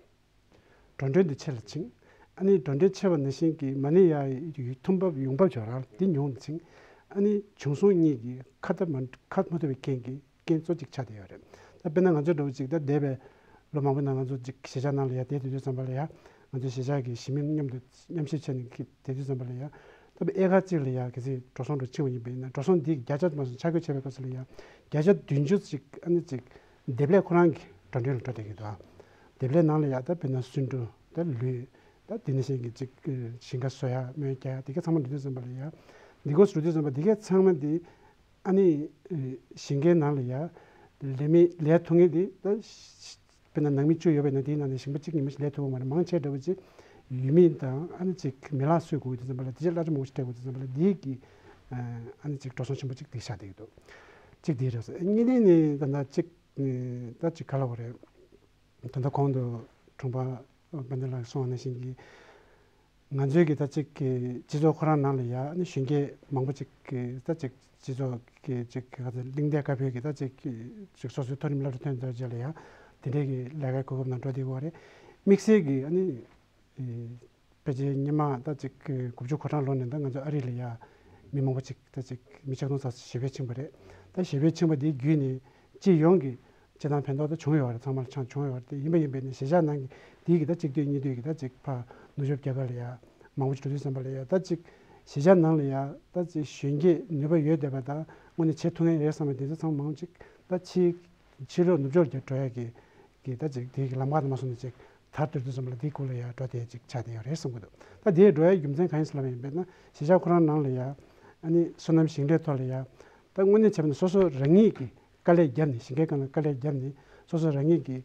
འགྲོ་གྲོན་དེ་ཆེ་རུ་ཕྱིན། ཨ་ནི་འགྲོ་གྲོན་ཆེ་བ་ནང་བཞིན་གྱི་མ་ཎི་ཡ་ཐུམ་འབབ་ཡོང་འབབ་ཅིག་ཡོད་རེད། དེ་ཉུང་རུ་ཕྱིན། ཨ་ནི་བྱུང་སོང་གཉིས་ཀྱི་ཁ་ད་མ་ཁ་མ་ཐུབ་པའི་རྐྱེན་གྱིས་རྐྱེན་གཙོ་གཅིག་ཆགས་བསྡད་ཡོད་རེད། ད་དཔེར་ན་ང་ཚོ་འདྲ་བོ་ཅིག་ད་འདས་པའི་ལོ་མང་པོའི་ནང་ང་ཚོ་ཅིག་གཞིས་ཆགས་ནང་ལ་ཡ་བསྡད་དུས་དུས་ཙམ་པ་ལ་ཡ་ང་ཚོ་གཞིས་ཆགས་ཀྱི་གཞིས་མི་མཉམ་དུ་མཉམ་གཤིབ་བྱས་ནས་ཀྱི་བསྡད་དུས་ཙམ་པ་ལ་ཡ་ད་ཨེ་ཀར་གཅིག་ལ་ཡ་གལ་སྲིད་འགྲོ་སོང་འགྲོ་ཕྱིན་པ་ཡིན་པ་ཡིན་ན་འགྲོ་སོང་འདི་བརྒྱ་ཆ་མ་སོང་ཆ་བགོས་བྱས་པའི་སྐབས་སུ་ལ་ཡ་བརྒྱ་ཆ་བདུན་ཅུ་ཅིག་ཨ་ནི་ཅིག་འདེབས་ལས་ཁོ་རང་གི་འགྲོ་གྲོན་ལ་འགྲོ་བསྡད་ཀྱི་འདུག་འདེབས་ལས་ནང་ལ་ཡ་ད་དཔེར་ན་སུན་ཀྲུང་ད་ལུད་ད་དེ་ནང་བཞིན་གྱི་ཅིག་ཞིང་ཁ་བཟོ་ཡ་སྨན་རྒྱག་ཡ་དེ་ག་ཚང་མ་འགྲོ་དུས་ཙམ་པ་ལ་ཡ་འདི་གོ་སུ་འགྲོ་དུས་ཙམ་པ་འདི་ག་ཚང་མ་འདི་ཨ་ནི་ཞིང་ཁའི་ནང་ལ་ཡ་ལས་མི་ལས་ཐོག་ངེས་འདི་ད་དཔེར་ན་ནང་མི་བཅུ་ཡོད་པའི་ནང་དེའི་ནང་ནས་ཞིང་པ་གཅིག་ཉི་མ་ཞིག་ལས་ཐུབ་པ་མ་རེད། མང་ཆེ་འདྲ་བོ་ཅིག་ཡུལ་མི་དང་ཨ་ནི་ཅིག་མི་ལག་གསོས་དགོས་དུས་ཙམ་པ་ལ་དེ་ཅིག་གླ་ཆ་མང་པོ་ཞིག་སྤྲད་དགོས་དུས་ཙམ་པ་ལ་འདི་གི་ཨ་ནི་ཅིག་འགྲོ་སོང་ཆེན་པོ་ཅིག་འདི་ཆགས་བསྡད་ཀྱི་འདུག་ཅིག་འདི་རེད། གཉིས་ནས་ནི་ད་ལྟ་ཅིག་ད་ཅིག་ག་ལབ་དགོས་རེད། ད་ལྟ་གོང་དུ་དྲུང་འཕར་དཔལ་ལྡན་ལགས་གསུངས་པ་ནང་བཞིན་གྱི་ང་ཚོའི་གི་ད་ཅིག་གི་སྤྱི་ཚོགས་ཁོ་རང་ནང་ལ་ཡ་ཨ་ནི་གཞོན་སྐྱེས་མང་པོ་ཅིག་གི་ད་ཅིག་སྤྱི་ཚོགས་ཀྱི་ཅིག་ག་ཚོད་གླེང་སྟེགས་དཀར་པོའི་གི་ད་ཅིག་གི་ཅིག་སོ་སོའི་མཐོ་རིམ་སློབ་གྲྭ་ཐོན་ཚར་རྗེས་ལ་ཡ་དེ་འདྲའི་གི་ལས་ཀའི་གོ་སྐབས་ནང་འགྲོ་བསྡད་ཡོད་རེད། དམིགས་བསལ་གྱི་ཨ་ནི་ཨེ་ཕལ་ཆེར་སྔོན་མ་ད་ཅིག་གི་དགུ་བཅུ་གོ་གྲངས་ལོ་ནས་ད་ང་ཚོ་ཨ་རི་ལ་ཡ་མི་མང་པོ་ཅིག་ད་ཅིག་མི་ཆིག་སྟོང་ཙམ་ཞིག་ཞི་བས་ཕྱིན་པ་རེད། ད་ཞི་བས་ཕྱིན་པ་དེའི་བརྒྱུད་ནས་སྤྱི་ཡོངས་ཀྱི་སྤྱི་བཏང་ཕན་ཐོགས་ད་བྱུང་ཡོད་རེད། ཚང་མ་ལ་ཆང་བྱུང་ཡོད་རེད། དེ་ཡིན་པ་ཡིན་པས་ནས་གཞིས་ཆགས་ནང་གི་དེའི་གི་ད་གཅིག་སྡུད་གཉིས་སྡུད་ཀྱི་ད་ཅིག་ཕར་ནུབ་ཕྱོགས་རྒྱ་གར་ལ་ཡ་མང་པོ་ཅིག་འགྲོ་དུས་ཙམ་པ་ལ་ཡ་ད་ཅིག་གཞིས་ཆགས་ནང་ལ་ཡ་ད་ཅིག་གཞོན་སྐྱེས་ནུས་པ་ཡོད་བསྡད་པ་དང་དངོས་གནས་བྱེད་ཐུབ་མཁན་ཡོད་བསམ་པའི་དེ་ཚོ་ཚང་མ་མང་པོ་ཅིག་ད་ཕྱིའི་ཕྱི་ལོགས་ནུབ་ཕྱོགས་ཀྱི་འགྲོ་ཡ་གི་གི་ད་ཅིག་དེའི་གི་ལམ་ཁ་དུ་མ་སོང་ནས་ཅིག་དར་དུས་དུས་ཙམ་པ་ལ་དེའི་སྐོར་ལ་ཡ་འགྲོ་དེ་ཅིག་ཆགས་བསྡད་ཡོད་རེད་བསམ་གི་འདུག་ད་དེའི་འགྲོ་ཡ་རྒྱུ་མཚན་གང་ཡིན་ཟེར་ལབ་པ་ཡིན་པས་ན་གཞིས་ཆགས་ཁོ་རང་ནང་ལ་ཡ་ཨ་ནི་སོ་ནམ་ཞིང་ལས་ཐོག་ལ་ཡ་ད་དངོས་གནས་བྱས་པ་ན་སོ་སོ་རང་ཉིད་ཀྱི་དཀའ་ལས་བརྒྱབ་ནས་ཞིང་ཁའི་སྒང་ལ་དཀའ་ལས་བརྒྱབ་ནས་སོ་སོ་རང་ཉིད་ཀྱི་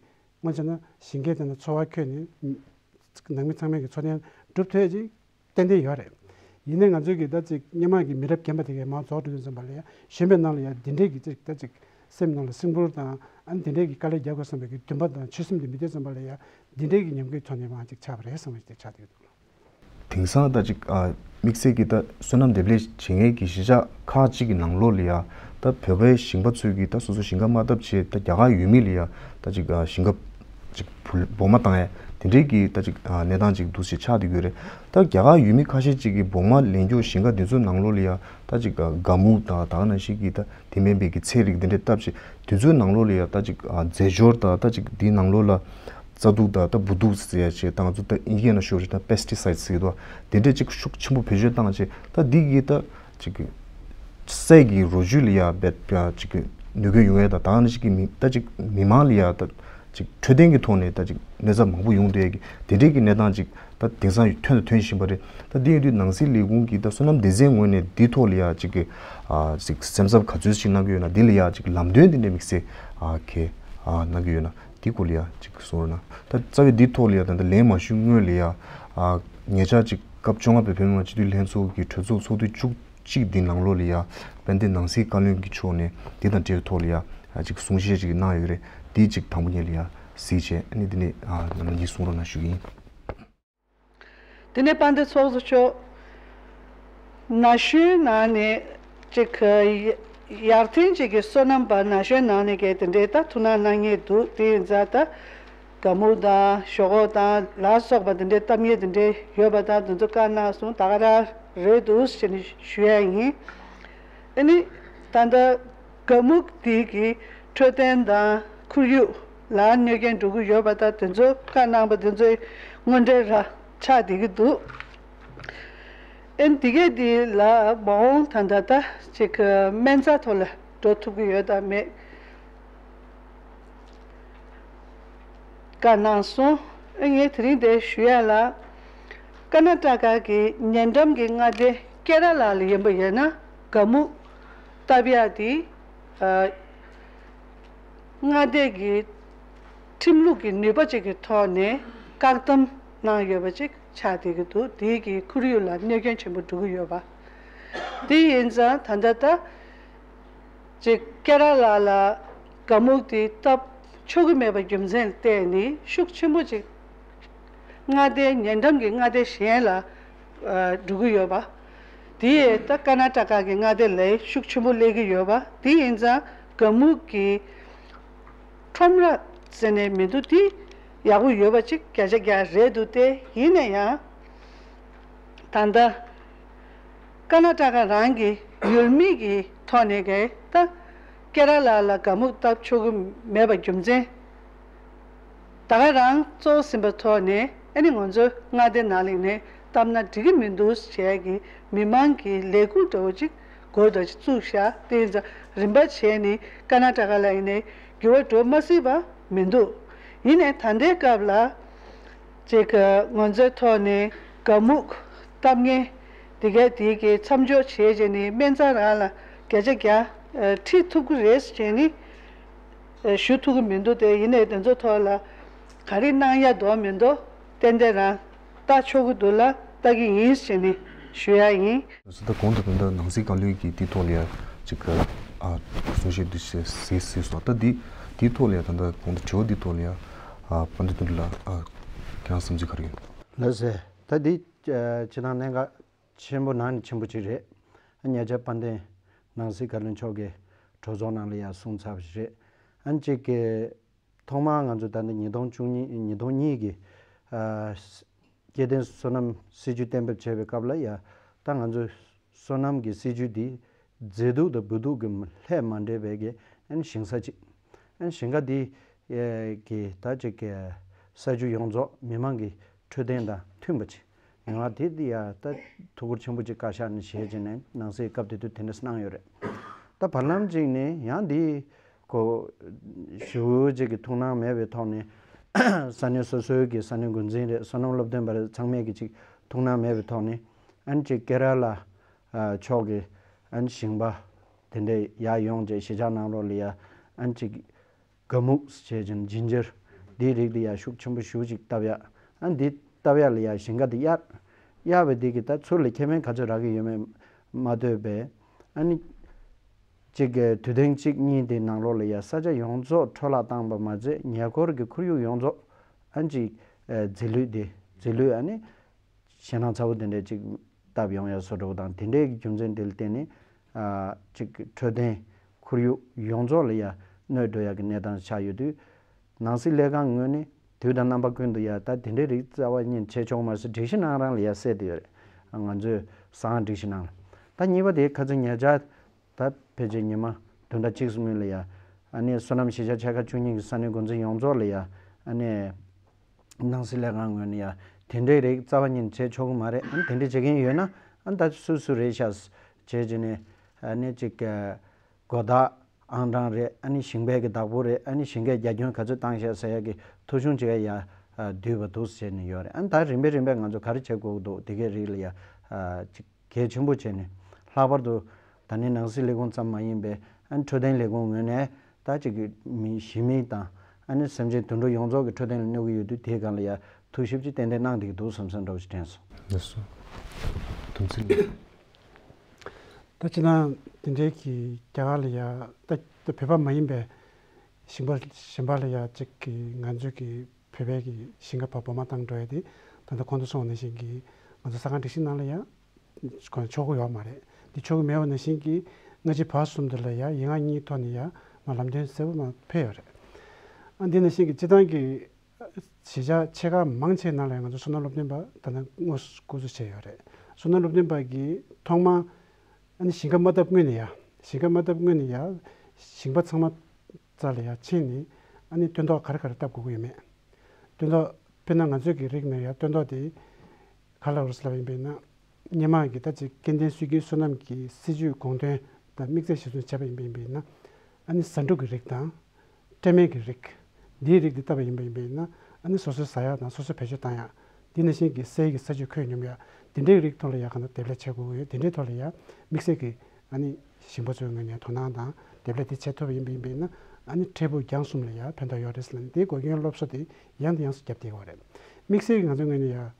དངོས་བྱས་ན་ཞིང་ཁའི་སྟེང་ན་འཚོ་བ་འཁྱོལ་ནས་ནང་མི་ཚང་མས་ཀྱི་འཚོ་རྟེན་སྒྲུབ་ཐུབ་ཡ་ཅིག་ཏན་ཏན་ཡོད་རེད། ཡིན་ནའི་ང་ཚོའི་གི་ད་ཅིག་སྔོན་མ་གི་མི་རབས་རྒན་པ་དེ་གས་མར་རྫོགས་འགྲོ་དུས་ཙམ་པ་ལ་ཡ་གཞོན་པའི་ནང་ལ་ཡ་འདི་འདྲའི་གི་ཅིག་ད་ཅིག་སེམས་ནང་ལ་སེམས་ཁུར་དང་ཨ་ནི་འདི་འདྲའི་གི་དཀའ་ལས་རྒྱག་དགོས་བསམ་པའི་གི་འདུན་པ་དང་ཆོད་སེམས་དེ་མེད་དུས་ཙམ་པ་ལ་ཡ་འདི་འདྲའི་གི་ཉམས་རྒུད་ཐོན་ནས་མར་ཅིག་ཆགས་པ་རེད་བསམ་པ་ཞིག་དེ་ཆགས་བསྡད་ཀྱི་འདུག་དེང་སང་ད་ཅིག་ཨ་དམིགས་བསལ་གྱི་ད་སོ་ནམ་འདེབས་ལས་བྱེད་མཁན་གྱི་གཞིས་ཆགས་ཁག་ཅིག་གི་ནང་ལོགས་ལ་ཡ་ད་བོད་པའི་ཞིང་པ་ཚོས་ཀྱིས་ད་སོ་སོ་ཞིང་ཁ་མ་བཏབ་བྱས་ད་རྒྱ་གར་ཡུལ་མི་ལ་ཡ་ད་ཅིག་ཨ་ཞིང་ཁ་ཅིག་བུ་སྦོང་མ་བཏང་ཡ་དེ་འདྲའི་གི་ད་ཅིག་ཨ་གནས་སྟངས་ཅིག་འདུག་ཅེས་ཆགས་བསྡད་ཀྱི་ཡོད་རེད། ད་རྒྱ་གར་ཡུལ་མི་ཁ་ཤས་ཅིག་གིས་སྦོང་མ་ལེན་རྒྱུ་ཞིང་ཁ་འདི་ཚོའི་ནང་ལོགས་ལ་ཡ་ད་ཅིག་ཨ་སྒ་སྨུག་དང་ད་ག་ནང་བཞིན་གྱི་ད་དེ་མིན་པའི་གི་ཚལ་རིགས་འདི་འདྲ་བཏབ་བྱས་དེ་ཚོའི་ནང་ལོགས་ལ་ཡ་ད་ཅིག་ཨ་རྫས་སྦྱོར་དང་ད་ཅིག་འདིའི་ནང་ལོགས་ལ་རྩ་དུག་དང་ད་འབུ་དུག་ཟེར་ཡ་བྱས་ད་ང་ཚོ་ད་ཨིན་སྐད་ནང་ཤོད་བྱས་ད་པེ་སི་ཊི་སའིཌ་ཟེར་གྱི་འདུག་དེ་འདྲས་ཅིག་ཤུགས་ཆེན་པོ་བེད་སྤྱོད་བཏང་བྱས་ད་འདི་གིས་ད་ཅིག་སའི་གི་རོ་བཅུད་ལ་ཡ་རྦད་དེ་ཅིག་ནུས་ཁུངས་ཡོང་ཡ་ད་ད་ནི་ཅིག་གི་མི་ད་ཅིག་མི་མང་ལ་ཡ་ད་ཅིག་འཕྲོད་བསྟེན་གྱི་ཐོག་ནས་ད་ཅིག་གནོད་འཚེ་མང་པོ་ཡོང་བསྡད་ཡ་གི་དེ་འདྲས་ཀྱི་གནས་སྟངས་ཅིག་ད་དེང་སང་ཐོན་དང་ཐོན་བཞིན་པ་རེད། ད་འདི་ཡིན་དུས་ནང་སྲིད་ལས་ཁུངས་ཀྱིས་ད་སོ་ནམ་སྡེ་ཚན་ངོས་ནས་འདི་ཐོག་ལ་ཡ་ཅིག་གི་ཨ་ཅིག་སེམས་འཚབ་ག་ཚོད་ཅིག་གནང་གི་ཡོད་ན་འདི་ལ་ཡ་ཅིག་ལམ་སྟོན་འདི་འདྲས་དམིགས་བསལ་ཨ་གལ་ཨ་གནང་གི་ཡོད་ན། དེའི་སྐོར་ལ་ཡ་ཅིག་གསུང་རོགས་གནང་། ད་རྩ་བའི་འདིའི་ཐོག་ལ་ཡ་ད་ལྟ་ལན་མ་ཞུས་སྔོན་ལ་ཡ་ཨ་ཉེ་ཆར་ཅིག་སྐབས་བཅོ་ལྔ་པའི་བོད་མི་མང་སྤྱི་འཐུས་ལྷན་ཚོགས་ཀྱི་གྲོས་ཚོགས་ཚོགས་དུས་བཅུ་གཅིག་འདིའི་ནང་ལོགས་ལ་ཡ་དཔལ་ལྡན་ནང་སྲིད་བཀའ་བློན་གྱི་མཆོག་ནས་འདི་དང་འབྲེལ་བའི་ཐོག་ལ་ཡ་ཨ་ཅིག་གསུང་བཤད་ཅིག་གནང་ཡོད་རེད། འདི་ཅིག་དང་པོ་ཉིད་ལ་ཡ་གཟིགས་བྱས་ཨ་ནི་འདི་ནས་ཨ་ནམ་གཉིས་གསུང་རོགས་གནང་ཞུ་གི་ཡིན། དེ་ནས་དཔལ་ལྡན་ཚོགས་གཙོ་མཆོག་ན་གཞོན་ནང་ནས་ཅིག་ཡར་ཐོན་ཅིག་གི་སོ་ནམ་པ་ན་གཞོན་ནང་ནས་གས་དེ་འདྲའི་ད་ཐུགས་སྣང་གནང་མཁན་འདུག་དེ་ཡིན་ཙང་ད་སྒ་སྨུག་དང་ཞོག་ཁོག་དང་ལ་སོགས་པ་དེ་འདྲའི་གཏམ་ངན་དེ་འདྲའི་ཡོད་པ་དང་དེ་ཚོ་བཀའ་གནང་སོང་། ད་ག་རང་རེད་འདུག་ཟེར་ནས་ཞུ་ཡ་ཡིན། ཨ་ནི་ད་ལྟ་སྒ་སྨུག་འདི་གི་འཕྲོད་བསྟེན་དང་ཁོར་ཡུག་ལ་གནོད་སྐྱོན་འགྲོ་གི་ཡོད་པ་དང་དེ་ཚོ་བཀའ་གནང་པ་དེ་ཚོའི་དངོས་འབྲེལ་ར་ཆགས་བསྡད་ཀྱི་འདུག་ཨ་ནི་འདི་གས་འདི་ལ་མ་འོངས་ད་ལྟ་ད་ཅིག་སྨན་རྩ་ཐོག་ལ་འགྲོ་ཐུབ་ཀྱི་ཡོད་དམ་མེད། བཀའ་གནང་སོང་། ཨ་ངས་དེ་རིང་འདིར་ཞུ་ཡ་ལ། ཀར་ན་ཊ་ཀ་གི་ཉེ་འགྲམ་གྱི་མངའ་སྡེ་ཀེ་ར་ལ་ལ་ཡིན་པ་ཡིན་ན་སྒ་སྨུག་བཏབ་ཡ་དེ་ཨ་མངའ་སྡེ་གི་ཁྲིམས་ལུགས་ཀྱི་ནུས་པ་ཅིག་གི་ཐོག་ནས་བཀག་སྡོམ་གནང་ཡོད་པ་ཅིག་ ཆགས་བསྡད་ཀྱི་འདུག་དེའི་གི་ཁོར་ཡུག་ལ་གནོད་སྐྱོན་ཆེན་པོ་འགྲོ་གི་ཡོད་པ། དེ་ཡིན་ཙང་ད་ལྟ་ད་ཅིག་ཀེ་ར་ལ་ལ་ག་མུག་དེ་བཏབ་ཆོག་གི་མེད་པ་རྒྱུ་མཚན་བལྟས་ནས་ཤུགས་ཆེན་པོ་ཅིག་མངའ་སྡེ་ཉེ་འགྲམ་གྱི་མངའ་སྡེ་གཞན་ལ་ཨ་འགྲོ་གི་ཡོད་པ། དེ་ཡས་ད་ཀར་ན་ཊ་ཀ་གི་མངའ་སྡེ་ལ་ཤུགས་ཆེན་པོ་སླེབས་ཀྱི་ཡོད་པ། དེ་ཡིན་ཙང་ག་མུག་གི་ཁྲོམ་ར་ཟེར་ནས་མི་འདུག་དེ་ཡག་པོ་ཡོད་པ་ཅིག་བརྒྱ་ཆ་བརྒྱ་རེད་འདུག་སྟེ། ཡིན་ན་ཡང་ད་ལྟ་ཀར་ན་ཊ་ཀ་རང་གི་ཡུལ་མི་གི་ཐོག་ནས་གས་ད་ཀེ་ར་ལ་ལ་ག་མུག་བཏབ་ཆོག་གི་མེད་པ་རྒྱུ་མཚན། ད་ག་རང་གཙོ་བོ་ཟིན་པའི་ཐོག་ནས་ཨ་ནི་ང་ཚོ་མངའ་སྡེ་ནང་ལ་ནས་བཏབ་ན་འགྲིག་གི་མི་འདུག་ཞེས་ཀྱི་མི་མང་གི་ལས་འགུལ་འདྲ་བོ་ཅིག་སྒོ་འདྲ་ཅིག་བཙུགས་ཤག་དེ་ཡིན་ཙང་རིམ་པ་བྱས་ནས་ཀར་ན་ཊ་ཀ་ལ་ཡིན་ནས་འགྱུར་བ་འགྲོ་མ་སྲིད་པ་མི་འདུག་ཡིན་ནའི་ད་ལྟའི་སྐབས་ལ་ཅིག་ང་ཚོའི་ཐོག་ནས་ག་མུག་བཏབ་མཁན་དེ་གས་དེ་གའི་མཚམས་འཇོག་བྱས་བྱས་ནས་སྨན་རྩིས་རང་ལ་བརྒྱ་ཆ་བརྒྱ་ཁྲིད་ཐུབ་ཀྱི་རེད་ཟེར་ནས། ཞུ་ཐུབ་ཀྱི་མི་འདུག་དེ་ཡིན་ནའི་དེ་ཚོ་ཐོག་ལ་ག་རེ་གནང་ཡ་འདུག་མི་འདུག་ཏན་ཏན་རང་ལྟ་ཆོག་གི་འདུག་ལ་ལྟ་གི་ཡིན་ཞེས་ནས་ཞུ་ཡ་ཡིན། ད་གོང་དུ་ད་ལྟ་ནང་སྲིད་བཀའ་བློན་གྱིས་དེའི་ཐོག་ལ་ཡ་ཅིག་ག་ཨ་གསུང་བཤད་འདི་བྱས་ཟེར་ཟེར་སོང་། ད་འདི་དེའི་ཐོག་ལ་ཡ་ད་ལྟ་གོང་དུ་དྲི་བ་འདིའི་ཐོག་ལ་ཡ་ཨ་དཔལ་ལྡན་དོན་གྲུབ་ལགས་ཨ་ཁྱེད་རང་བསམ་ཚུལ་ག་རེ་ཡོད། ལགས་སེ། ད་འདི་ཨ་ཕྱི་ནང་གནད་འགག་ཆེན་པོ་ནང་ནས་ཆེན་པོ་ཅིག་རེད། ཉེ་ཆར་དཔལ་ལྡན་ནང་སྲིད་བཀའ་བློན་མཆོག་གིས་གྲོས་ཚོགས་ནང་ལ་ཡང་གསུངས་ཚར་བ་ཞིག་རེད། ཨ་ནི་གཅིག་གི་ཐོག་མར་ང་ཚོ་ད་ལྟ་ཉིས་སྟོང་བཅུ་གཉིས་ཉིས་སྟོང་གཉིས་ཀྱི་ཨ་སྐྱེ་ལྡན་སོ་ནམ་སྲིད་ཇུས་གཏན་འབེབས་བྱས་པའི་སྐབས་ལ་ཡང་ད་ང་ཚོ་སོ་ནམ་གྱི་སྲིད་ཇུས་འདི་མཛེས་སྡུག་དང་སྦུ་སྡུག་གི་ལྷད་མ་འདྲེས་པའི་གི་ཨ་ནི་ཞིང་ས་གཅིག་ཨ་ནི་ཞིང་ཁ་འདི་ཨེ་གི་ད་ཅིག་གི་ས་ཆུ་ཡོངས་རྫོགས་མི་མང་གི་འཕྲོད་བསྟེན་དང་མཐུན་པ་ཅིག་ཡོང་བ་དེ་འདི་ཡ་ད་ཐུགས་ཁུར་ཆེན་པོ་ཅིག་བཀའ་ཤག་ནས་བཞེས་བྱས་ནས་ནང་སྲིད་སྐབས་དེ་དུས་དེ་འདྲ་གནང་ཡོད་རེད། ད་བར་ལམ་ཅིག་ནས་ཡང་འདི་གོ་ཞུ་ཅིག་གི་ཐུགས་སྣང་མེད་པའི་ཐོག་ནས་ས་གནས་སོ་སོའི་གི་ས་གནས་འགོ་འཛིན་རེད། སོ་ནམ་སློབ་སྟོན་པ་རེད། ཚང་མས་གི་ཅིག་ཐུགས་སྣང་མེད་པའི་ཐོག་ནས་ཨ་ནི་ཅིག་ཀེ་ར་ལ་ཨ་ཕྱོགས་ཀྱི་ཨ་ནི་ཞིང་པ་དེ་འདྲས་ཡར་ཡོང་བྱས་གཞིས་ཆགས་ནང་ལོགས་ལ་ཡ་ཨ་ནི་ཅིག་ག་མུག་ཟེར་བྱས་ཅིང་ཇིན་ཇར་འདིའི་རིགས་ལ་ཡ་ཤུགས་ཆེན་པོ་ཞེ་ཅིག་བཏབ་ཡ། ཨ་ནི་འདི་བཏབ་ཡ་ལ་ཡ་ཞིང་ཁ་འདི་གཡར་གཡར་བའི་འདི་གི་ད་ཚུར་ལ་ཁེ་ཕན་ག་ཚོད་རག་གི་ཡོད་མེད་མ་ལྟོས་པའི་ཨ་ནི་གཅིག་གི་དུས་ཐེངས་གཅིག་གཉིས་དེ་ནང་ལོགས་ལ་ཡ་ས་ཆ་ཡོངས་རྫོགས་འཕྲོ་བརླག་བཏང་བ་མ་ཚད་ཉེ་འཁོར་གྱི་ཁོར་ཡུག་ཡོངས་རྫོགས་ཨ་ནི་ཅིག་ཨ་རྫི་ལུད་དེ་རྫི་ལུད་ཨ་ནི་ཞེད་སྣང་ཚ་བོ་དེ་འདྲས་ཅིག་བཏབ་ཡོང་ཡ་བཟོ་འདྲ་བོ་དང་དེ་འདྲས་ཀྱི་རྒྱུ་མཚན་དེ་ལ་བརྟེན་ནས་ཨ་ཅིག་འཕྲོད་བསྟེན་ཁོར་ཡུག་ཡོངས་རྫོགས་ལ་ཡ་གནོད་འགྲོ་ཡ་གི་གནས་སྟངས་ཆགས་ཡོད་དུས་ནང་སྲིད་ལས་ཁང་ངོས་ནས་དུས་དང་རྣམ་པ་ཀུན་ཏུ་ཡ་ད་དེ་འདྲས་རིགས་རྩ་བ་ཉིད་བྱེད་ཆོག་མ་ཟད་སྒྲིག་གཞི་ནང་རང་ལ་ཡ་གསལ་བསྡད་ཡོད་རེད། ང་ཚོའི་གསང་བ་སྒྲིག་གཞི་ནང་ལ། ད་གཉིས་པ་དེ་ཁ་སང་ཉེ་ཆར་ད་ཕལ་ཆེར་ཉི་མ་བདུན་ཕྲག་གཅིག་སྔོན་ལ་ཡ་ཨ་ནི་སོ་ནམ་གཞིས་ཆགས་ཆེ་ཁག་བཅུ་གཉིས་ཀྱི་ས་གནས་འགོ་འཛིན་ཡོངས་རྫོགས་ལ་ཡ་ཨ་ནི་ནང་སྲིད་ལས་ཁང་ངོས་ནས་ཡ་དེ་འདྲའི་རིགས་རྩ་བ་ཉིད་བྱེད་ཆོག་གི་མ་རེད། ཨ་ནི་དེ་འདྲའི་བྱེད་མཁན་ཡོད་ན་ཨ་ནི་ད་སུ་སུ་རེད་ཤག་བྱས་བྱས་ནས་ཨ་ནི་ཅིག་གི་གོ་བརྡ་ཨང་གྲངས་རེད། ཨ་ནི་ཞིང་པའི་གི་བདག་པོ་རེད། ཨ་ནི་ཞིང་ཁའི་རྒྱ་ཁྱོན་ག་ཚོད་བཏང་ཤག་ཟེར་ཡ་གི་ཐོ་གཞུང་ཅིག་ཡ་བསྡུས་པ་འདུག་བྱས་ནས་ཡོད་རེད། ཨ་ནི་ད་རིམ་པས་རིམ་པས་ང་ཚོ་ག་རེ་བྱེད་དགོས་ཀྱི་འདུག་དེ་གའི་རིགས་ལ་ཡ་ཅིག་གལ་ཆེན་པོ་བྱས་ནས་ལྷག་པར་དུ་ད་ནི་ནང་སྲིད་ལས་ཁུངས་ཙམ་མ་ཡིན་པའི་ཨ་ནི་འཕྲོད་བསྟེན་ལས་ཁུངས་ངོས་ནས་ད་ཅིག་གི་མི་གཞི་མི་དང་ཨ་ནི་སེམས་ཅན་དུད་འགྲོ་ཡོངས་རྫོགས་ཀྱི་འཕྲོད་བསྟེན་ལ་གནོད་ཀྱི་ཡོད་དུས་དེའི་སྒང་ལ་ཡ་ཐུགས་ཞིབ་ཅིག་ཏན་ཏན་གནང་བསྡད་ཀྱི་འདུག་བསམ་བསམ་འདྲ་བོ་ཞིག་དྲན་སོང་། ལགས་སོ། དོན་ཚན། ད་ཅི་ན་དེ་འདྲའི་གི་རྒྱ་གར་ལ་ཡ་ད་ད་བོད་པ་མ་ཡིན་པའི་ཞིང་པ་གཞན་པ་ལ་ཡ་གཅིག་གི་ང་ཚོའི་གི་བོད་པའི་གི་ཞིང་ཁ་བ་སྦོ་མ་བཏང་འགྲོ་ཡ་དེ་ད་ལྟ་གོང་དུ་སོང་བ་ནང་བཞིན་གི་ང་ཚོ་ས་ཁང་སྒྲིག་གཞི་ནང་ལ་ཡ་ཁོ་ཆོག་གི་ཡོད་མ་རེད། འདི་ཆོག་གི་མེད་པ་ནང་བཞིན་གྱི་སྔ་ཕྱི་བར་གསུམ་དུ་ལ་ཡ་ཡིག་ངག་གཉིས་ཐོག་ནས་ཡ་མ་ལམ་སྟོན་གསལ་པོ་མ་ཕེབས་ཡོད་རེད། ཨ་འདི་ནང་བཞིན་གྱི་སྤྱི་བཏང་གི་གཞིས་ཆགས་ཆེ་ཁག་མང་ཆེ་ནང་ལ་ཡ་ང་ཚོ་སོ་ནམ་སློབ་སྟོན་པ་ད་ལྟ་དངོས་སུ་བསྐོ་གསོ་བྱས་ཡོད་རེད། སོ་ནམ་སློབ་སྟོན་པ་གིས་ཐོག་མ་ཨ་ནི་ཞིང་ཁ་མ་བཏབ་སྔོན་ནས་ཡ་ཞིང་ཁ་མ་བཏབ་སྔོན་ནས་ཡ་ཞིང་པ་ཚང་མ་རྩ་ལ་ཡ་ཕྱིན་ནས་ཨ་ནི་སྟོན་ཐོག་ག་རེ་ག་རེ་བཏབ་དགོས་ཀྱི་ཡོད་མེད། སྟོན་ཐོག་དཔེར་ན་ང་ཚོའི་གི་རིགས་ནས་ཡ་སྟོན་ཐོག་དེ་ག་ལ་རུ་སླབ་ཡིན་པས་ན། སྔོན་མ་གི་ད་ཅིག་སྐྱེ་ལྡན་སྲོལ་རྒྱུན་སོ་ནམ་གྱི་སྲིད་ཇུས་དགོངས་དོན་དང་དམིགས་ཚད་གཞིར་བཟུང་བྱས་པ་ཡིན་པས་ཡིན་པས་ན། ཨ་ནི་ཟ་འབྲུ་གི་རིགས་དང་། སྤྲད་མེད་ཀྱི་རིགས། འདིའི་རིགས་འདི་བཏབ་པ་ཡིན་པས་ཡིན་པས་ན། ཨ་ནི་སོ་སོའི་ཟ་ཡག་དང་སོ་སོའི་བེད་སྤྱོད་བཏང་ཡག་འདི་ནང་བཞིན་གྱི་སའི་གི་ས་ཆུ་ཁོད་སྙོམས་ཡག་འདི་འདྲའི་རིགས་ཐོག་ལ་ཡ་ག་ན་འདེབས་ལས་བྱེད་དགོས་ཀྱི་ཡོད། འདི་འདྲའི་ཐོག་ལ་ཡ་དམིགས་བསལ་གྱི་ཨ་ནི་ཞིང་པ་ཚོའི་ངོས་ནས་དོ་སྣང་དང་འདེབས་ལས་དེ་བྱེད་ཐུབ་པ་ཡིན་པས་ཡིན་པས་ན། ཨ་ནི་འབྲས་བུ་རྒྱང་གསུམ་ལ་ཡ་ཕན་ཐོགས་ཡོད་རེད་ཟེར་ལབ་ནས་དེའི་འགོག་རྐྱེན་སློབ་གསོ་དེ་ཡང་དང་ཡང་སུ་བརྒྱབ་བསྡད་ཡོད་རེད། དམིགས་བསལ་གྱི་ང་ཚོའི་ངོས་ནས་ཡ།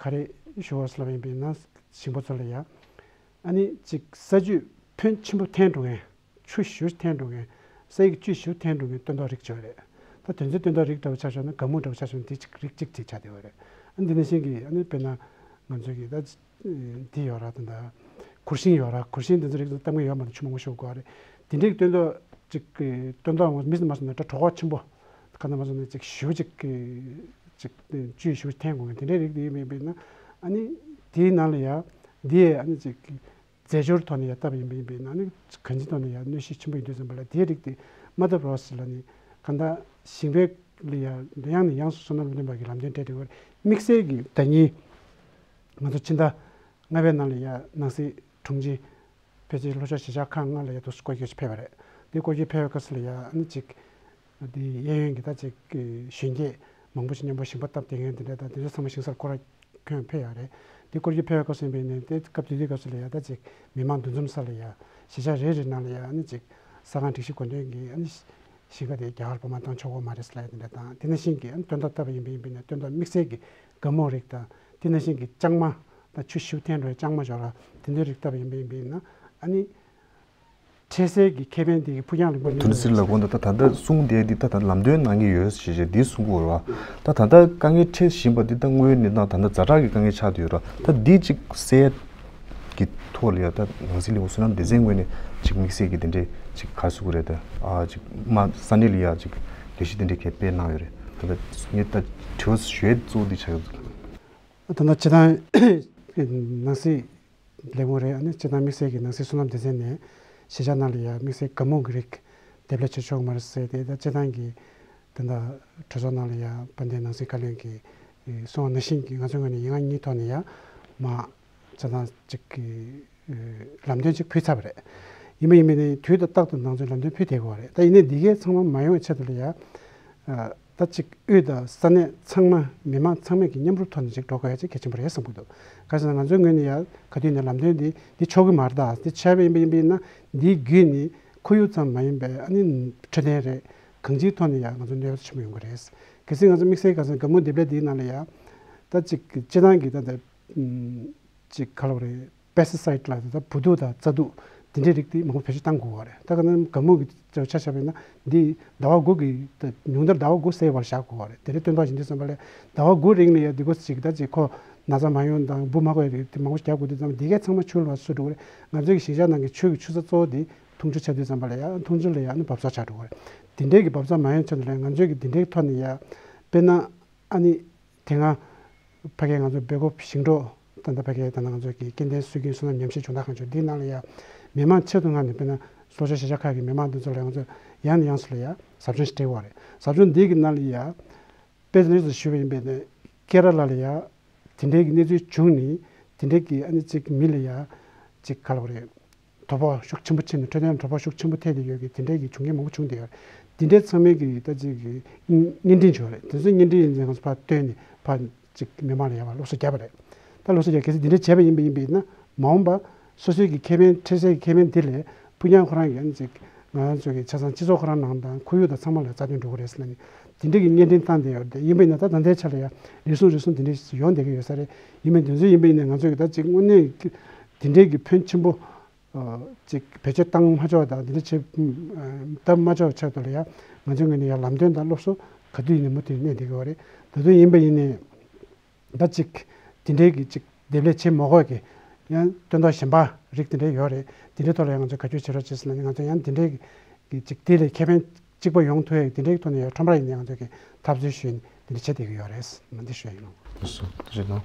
ག་རེ་ཞུ་བ་ཟེར་ལབ་ཡིན་པས་ན་ཞིང་པ་ཚོ་ལ་ཡ། ཨ་ནི་ཅིག་ས་ཆུ་ཕོན་ཆེན་པོ་འཐེན་འགྲོ་མཁན། ཆུ་ཞུ་འཐེན་འགྲོ་མཁན། ས་ཡིག་བཅུད་ཞུ་འཐེན་འགྲོ་མཁན་སྟོན་ཐོག་རིགས་བྱོས་རེད། ད་དོན་ཚན་སྟོན་ཐོག་རིགས་འདྲ་བོ་ཆ་བཞག་ན་ག་མུ་འདྲ་བོ་ཆ་བཞག་ན་དེ་གཅིག་རིགས་གཅིག་ཅིག་ཆགས་བསྡད་ཡོད་རེད། ཨ་འདི་ནང་བཞིན་གྱི་ཨ་ནི་དཔེར་ན་ང་ཚོ་གི་ད་འདི་ཡོད་ར། ད་ད་གུར་ཤིང་ཡོད་ར། གུར་ཤིང་འདི་ཚོ་རིགས་ཚོ་གཏམ་གྱི་ཡོད་མ་རེད། ཆུ་མང་པོ་ཤོར་དགོས་རེད། དེ་འདྲའི་སྟོན་ཐོག་ཅིག་གི་སྟོན་ཐོག་མི་མ་སོང་ན་ད་གྲོད་ཁོག་ཆེན་པོ་ག་ན་མ་སོང་ན་ཅིག་ཞུ་ཅིག་གི་ཅིག་བཅུད་ཞུ་འཐེན་དགོས་མཁན་དེ་འདྲའི་རིགས་དེ་ཡིན་པ་ཡིན་པས་ན། ཨ་ནི་དེའི་ནང་ལ་ཡ་འདི་ཨ་ནི་ཅིག་རྫས་སྦྱོར་ཐོག་ནས་ཡང་བཏབ་ཡིན་པ་ཡིན་པས་ན་ནི་གང་ཅིའི་ཐོག་ནས་ཡང་གནོད་གཞི་ཆེན་པོ་ཡིན་དུས་ཙམ་པ་ལ་དེའི་རིགས་དེ་མ་བཏབ་རོགས་ཟེར་ལབ་ནས། གང་ལྟར་ཞིང་པའི་ལ་ཡང་ཡང་ནས་ཡང་དུ་སོ་ནམ་སློབ་སྟོན་པ་གི་ལམ་སྟོན་སྤྲད་དེ་བར་དམིགས་བསལ་གྱི་ཟླ་ཉིན་ང་ཚོ་ཕྱི་ཟླ་ལྔ་པའི་ནང་ལ་ཡང་ནང་སྲིད་དྲུང་ཆེ་ཕལ་ཆེར་ལྷོ་ཕྱོགས་གཞིས་ཆགས་ཁག་ལྔ་ལ་ཡང་དུ་སྐོར་སྐྱོད་ཕེབས་པ་རེད། དེ་སྐོར་སྐྱོད་ཕེབས་པའི་སྐབས་སུ་ལ་ཡང་ཨ་ནི་ཅིག་དེ་གཡས་གཡོན་གྱི་ད་ཅིག་གཞོན་སྐྱེས་མང་པོ་ཞིག་མཉམ་པོ་ཞིང་པ་བཏབ་བསྡད་མཁན་དེ་འདྲ་དང་དེ་ཚོ་ཚང་མ་ཞིང་སར་སྐོར་ཁྱོན་ཕེབས་ཡོད་རེད། དེ་སྐོར་གྱི་ཕེབས་པའི་སྐབས་སུ་ཡིན་པས་ནས་དེ་སྐབས་དེ་དུས་སྐབས་སུ་ལ་ཡ་ད་ཅིག་མི་མང་འདུ་འཛོམས་ས་ལ་ཡ་གཞིས་ཆགས་རེ་རེ་ནང་ལ་ཡ་ཨ་ནི་ཅིག་ས་ཁང་སྒྲིག་གཞི་འགོ་འདོན་གྱི་ཨ་ནི་ཞིང་ཁ་དེ་རྒྱ་གར་པོ་མ་བཏང་ཆོག་གོ་མ་རེད་ཟེར་ལབ་ཡ་དེ་འདྲ་དང་། དེ་ནང་བཞིན་གྱི་ཨ་ནི་སྟོན་ཐོག་བཏབ་པ་ཡིན་པས་ཡིན་པས་ནས་སྟོན་ཐོག་དམིགས་བསལ་གྱི་སྒ་སྨུག་རིགས་དང་དེ་ནང་བཞིན་གྱི་ལྕང་མ་དང་ཆུ་ཞུ་འཐེན་འགྲོ་ཡ་ལྕང་མ་འཇོག་ར་དེ་འདྲའི་རིགས་བཏབ་པ་ཡིན་པས་ཡིན་པས་ན་ཨ་ནི། འཕྲལ་སེལ་གྱི་ཁེ་ཕན་དེ་གི་ཕུགས་རྒྱང་རིང་པོ་ཐུན་སྲིད་ལ་དགོངས་དག་ད་ད་ལྟ་གསུང་བསྡད་འདི་ད་ད་ལམ་སྟོན་གནང་གི་ཡོད་ཞེས་བྱས་འདི་གསུང་གི་ཡོད་རེད་བ། ད་ད་ལྟ་དཀའ་ངལ་འཕྲད་བཞིན་པ་འདི་ད་དངོས་ཡོད་གནས་སྟངས་ད་ལྟ་ཛ་དྲག་གི་དཀའ་ངལ་ཆགས་བསྡད་ཡོད་རེད་བ། ད་འདི་གཅིག་སེལ་གྱི་ཐོག་ལ་ཡ་ད་ནང་སྲིད་ལས་ཁུངས་བསོད་ནམས་སྡེ་ཚན་ངོས་ནས་གཅིག་དམིགས་བསལ་གྱི་དེ་འདྲས་གཅིག་ག་རེ་ཟེར་དགོས་རེད། ད་ཨ་གཅིག་མ་ས་གནས་ལ་ཡ་གཅིག་ལས་གཞི་དེ་འདྲས་གས་སྤེལ་གནང་ཡོད་རེད། ད་ད་ངས་ད་དྲི་བ་ཞུ་ཡས་གཙོ་བོ་འདི་ཆགས་ཡོད། ད་ད་སྤྱི་བཏང་ནང་སྲིད་ལས་ཁུངས་རེད། ཨ་ནི་སྤྱི་བཏང་དམིགས་བསལ་གྱི་ནང་སྲིད་བསོད་ནམས་སྡེ་ཚན་ནས་གཞིས་ཆགས་ནང་ལ་ཡང་དམིགས་བསལ་སྒ་སྨུག་གི་རིགས་འདེབས་ལས་བྱེད་ཆོག་མ་རེད་ཟེར་ཏེ། ད་སྤྱི་བཏང་གི་ད་ལྟ་གྲོས་ཚོགས་ནང་ལ་ཡང་དཔལ་ལྡན་ནང་སྲིད་བཀའ་བློན་གྱིས་གསུངས་པ་ནང་བཞིན་གྱི་ང་ཚོའི་ངོས་ནས་ཡིག་ངག་གཉིས་ཐོག་ནས་ཡང་མ་སྤྱི་བཏང་གཅིག་གི་ལམ་སྟོན་གཅིག་ཕུལ་ཚར་བ་རེད། ཡིན་པ་ཡིན་པ་ནི་དུས་དང་རྟག་ཏུ་ང་ཚོས་ལམ་སྟོན་ཕུལ་བསྡད་དགོས་པ་རེད། ད་ཡིན་ནའི་འདི་གའི་ཚང་མ་མ་ཡོང་བའི་ཆེད་དུ་ལ་ཡང་། ད་ཅིག་དབུས་དང་ས་གནས་ཚང་མ་མི་མང་ཚང་མས་ཀྱི་མཉམ་རུབ་ཐོག་ནས་ཅིག་འགྲོ་དགོས་ཡ་ཅིག་གལ་ཆེན་པོ་རེད་བསམ་གྱི་འདུག་ག་ཟེར་ན་ང་ཚོའི་ངོས་ནས་ཡ་ག་དུས་ནས་ལམ་སྟོན་འདི་འདི་ཆོག་གི་མ་རེད། ད་འདི་ཆགས་པ་ཡིན་པ་ཡིན་པ་ཡིན་ན་འདིའི་བརྒྱུད་ནས་ཁོར་ཡུག་ཙམ་མ་ཡིན་པའི་ཨ་ནི་འཕྲོད་བསྟེན་རེད། གང་ཅིའི་ཐོག་ནས་ཡ་ང་ཚོ་གནོད་པ་ཆེན་པོ་ཡོང་གི་རེད། གལ་སྲིད་ང་ཚོ་དམིགས་བསལ་ག་ཟེར་ན་སྒ་སྨུག་འདེབས་ལས་འདིའི་ནང་ལ་ཡ་ད་ཅིག་སྤྱི་བཏང་གི་ད་ལྟ་ཅིག་ག་ལབ་རེད། པེ་སི་སི་ཡེ་ཌི་ལ་ད་བུ་དུག་དང་རྩྭ་དུག་དེ་འདྲའི་རིགས་དེ་མང་པོ་བེད་སྤྱོད་གཏང་དགོས་པ་རེད། ད་ག་ནང་སྒ་སྨུག་གི་ཆ་བཞག་པ་ཡིན་ན་འདི་ཟླ་བ་དགུ་གི་ད་ཉུང་མཐར་ཟླ་བ་དགུ་སེལ་བར་བཞག་དགོས་པ་རེད། དེ་འདྲའི་སྟོན་ཐོག་ཡིན་དུས་ཙམ་པ་ལ་ཟླ་བ་དགུ་རིང་ལ་ཡ་འདི་གོ་ཅིག་ད་ཅིག་ཁོ་ན་ཚ་མ་ཡོང་དང་འབུ་མ་འགོས་རིགས་དེ་མང་པོ་རྒྱག་དགོས་དུས་ཙམ་འདི་གའི་ཚང་མ་ཆུ་ལ་བསུ་འགྲོ་གི་རེད། ང་ཚོའི་གི་གཞིས་ཆགས་ནང་གི་ཆུ་གི་ཆུ་ཚད་གཙོ་བོ་དེ་འཐུང་ཆུ་ཆགས་དུས་ཙམ་པ་ལ་ཡ་འཐུང་ཆུ་ལ་ཡ་ནི་འབབ་ཚོགས་ཆགས་འགྲོ་གི་རེད། དེ་འདྲའི་གི་འབབ་ཚོགས་མ་ཡོང་ཆེད་དུ་ལ་ང་ཚོའི་གི་དེ་འདྲའི་ཐོག་ནས་ཡ་དཔེར་ན། ཨ་ནི། དེ་སྔ་ཕ་གིའི་ང་ཚོ་སྦེལ་ཀོབ་ཞིང་འབྲོག་ད་ལྟ་ཕ་གིའི་ད་ལྟ་ང་ཚོ་གི་སྐྱེ་ལྡན་སྲོལ་རྒྱུན་བསོད་ནམས་ཉམས་ཞིབ་སྦྱོང་བརྡར་ཁང་ཆུང་འདིའི་ནང་ལ་ཡ་མི་མང་ཆེད་དུ་ང་ནས་དཔེར་ན་ལྷོ་ཕྱོགས་གཞིས་ཆགས་ཁག་གི་མི་མང་འདི་ཚོ་ལ་ང་ཚོ་ཡང་ནས་ཡང་སུ་ལ་ཡ་ཟབ་སྦྱོང་ཞིག་སྤྲད་པ་རེད། ཟབ་སྦྱོང་འདི་གི་ནང་ལ་ཡ་དཔེ་མཚོན་ཞིག་ཞུས་པ་ཡིན་པས་ནས་ཀེ་ར་ལ་ལ་ཡ་དེ་འདྲའི་གི་གནས་ཚུལ་བྱུང་ནས་དེ་འདྲའི་གི་ཨ་ནི་ཅིག་མི་ལ་ཡ་ཅིག་ག་ལབ་རེད། དོ་ཕོག་ཤུགས་ཆེན་པོ་ཕྱིན་ནས་འཕྲོད་བསྟེན་དོ་ཕོག་ཤུགས་ཆེན་པོ་ཐེབས་བསྡད་ཡོད་ཀྱི་དེ་འདྲའི་གི་བྱུང་རྐྱེན་མང་པོ་བྱུང་བསྡད་ཡོད་རེད། དེ་འདྲའི་ཚང་མའི་གི་ད་ཅིག་གི་བརྙན་འཕྲིན་བྱུང་བ་རེད། དེ་ཚོའི་བརྙན་འཕྲིན་ཡིན་ཙང་ང་ཚོ་ཕར་བཏོན་ནས་ཕར་ཅིག་མི་མང་ལ་ཡར་བ་སློབ་གསོ་བརྒྱབ་པ་རེད། ད་སློབ་གསོ་བརྒྱབ་གལ་སྲིད་དེ་འདྲའི་བྱས་པ་ཡིན་པ་ཡིན་པ་ཡིན་ན་མ་འོངས་པ་སོ་སོའི་གི་ཁེ་ཕན་འཕྲལ་སེལ་གི་ཁེ་ཕན་དེ་ལས་ཕུགས་རྒྱང་ཁོ་རང་གི་ཨ་ནི་ཅིག་ང་རང་ཚོ་གི་ཆ་ཚང་སྤྱི་ཚོགས་ཁོ་རང་ནང་དང་ཁོར་ཡུག་དང་ཚང་མ་ལ་རྩ་དོན་འགྲོ་གི་རེད་ཟེར་ལབ་ནས་དེ་འདྲའི་གི་བརྙན་འཕྲིན་བཏང་བསྡད་ཡོད་རེད། ཡིན་པ་ཡིན་ན་ད་ད་ལྟའི་ཆ་ལ་ཡ་རེ་ཟུང་རེ་ཟུང་དེ་འདྲའི་ཡོང་བསྡད་ཀྱི་ཡོད་ས་རེད། ཡིན་པ་ཡིན་དེ་ཚོ་ཡིན་པ་ཡིན་ན་ང་ཚོ་གི་ད་ཅིག་དངོས་གནས་དེ་འདྲའི་གི་ཕོན་ཆེན་པོ། ཅིག་བེད་སྤྱོད་བཏང་མ་ཆོག་དང་དེ་འདྲ་བྱེད་བཏབ་མ་ཆོག་ཆེད་དུ་ལ་ཡང་ང་ཚོའི་ངོས་ནས་ཡང་ལམ་སྟོན་དང་སློབ་གསོ་ག་དུས་ཡིན་ནའི་མུ་མཐུད་གནས་བསྡད་ཀྱི་ཡོད་རེད། ད་དུང་ཡིན་པ་ཡིན་ནའི་ད་ཅིག་དེ་འདྲའི་གི་ཅིག་འདེབས་ལས་བྱེད་མ་དགོས་ཀྱི་ཡང་སྟོན་ཐོག་གཞན་པ་རིགས་དེ་འདྲ་ཡོད་རེད། དེ་འདྲའི་ཐོག་ལ་ཡང་ང་ཚོས་བཀའ་བཀྱོན་བྱེད་རོགས་བྱེད་ཟེར་ན་ནི་ང་ཚོ་ཡང་དེ་འདྲའི་གི་ཅིག་དེ་ལས་ཁེ་ཕན་གཅིག་པ་ཡོང་ཐུབ་ཡག་དེ་འདྲའི་ཐོག་ནས་ཡང་ཁྲོམ་ར་ཡིན་ནའི་ང་ཚོ་གི་འཐབ་རྩོད་ཞུས་ནས་དེ་འདྲ་བྱེད་བསྡད་ཀྱི་ཡོད་རེད། ང་འདི་ཞུ་ཡ་ཡིན། ལགས་སོ། ཐུགས་རྗེ་གནང་།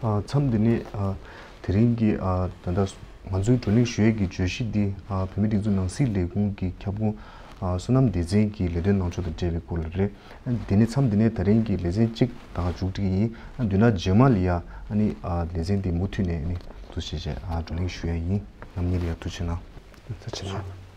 ཨ་མཚམས་འདི་ནས་ཨ་དེ་རིང་གི་ཨ་ད་ལྟ་ང་ཚོའི་བགྲོ་གླེང་ཞུ་ཡས་ཀྱི་བརྗོད་གཞི་འདི་ཨ་བོད་མིའི་སྒྲིག་འཛུགས་ནང་སྲིད་ལས་ཁུངས་ཀྱི་ཁྱབ་ཁོངས་ཨ་བསོད་ནམས་སྡེ་ཚན་གྱི་ལས་དོན་གནང་ཕྱོགས་དང་འབྲེལ་བའི་སྐོར་ལ་རེད། ཨ་འདི་ནས་མཚམས་འདི་ནས་དེ་རིང་གི་ལེ་ཚན་གཅིག་དང་མཇུག་སྒྲིལ་ཡིན། ཨ་མདུན་ན་རྗེས་མ་ལ་ཡ་ཨ་ནི་ཨ་ལེ་ཚན་འདི་མུ་མཐུད་ནས་ཨ་ནི་འདུག་སེ་བྱས་ཨ་བགྲོ་གླེང་ཞུ་ཡ་ཡིན། རྣམ་གཉིས་ལ་ཡ་ཐུགས་རྗེ་གནང་། ཐུགས་རྗེ་གནང་།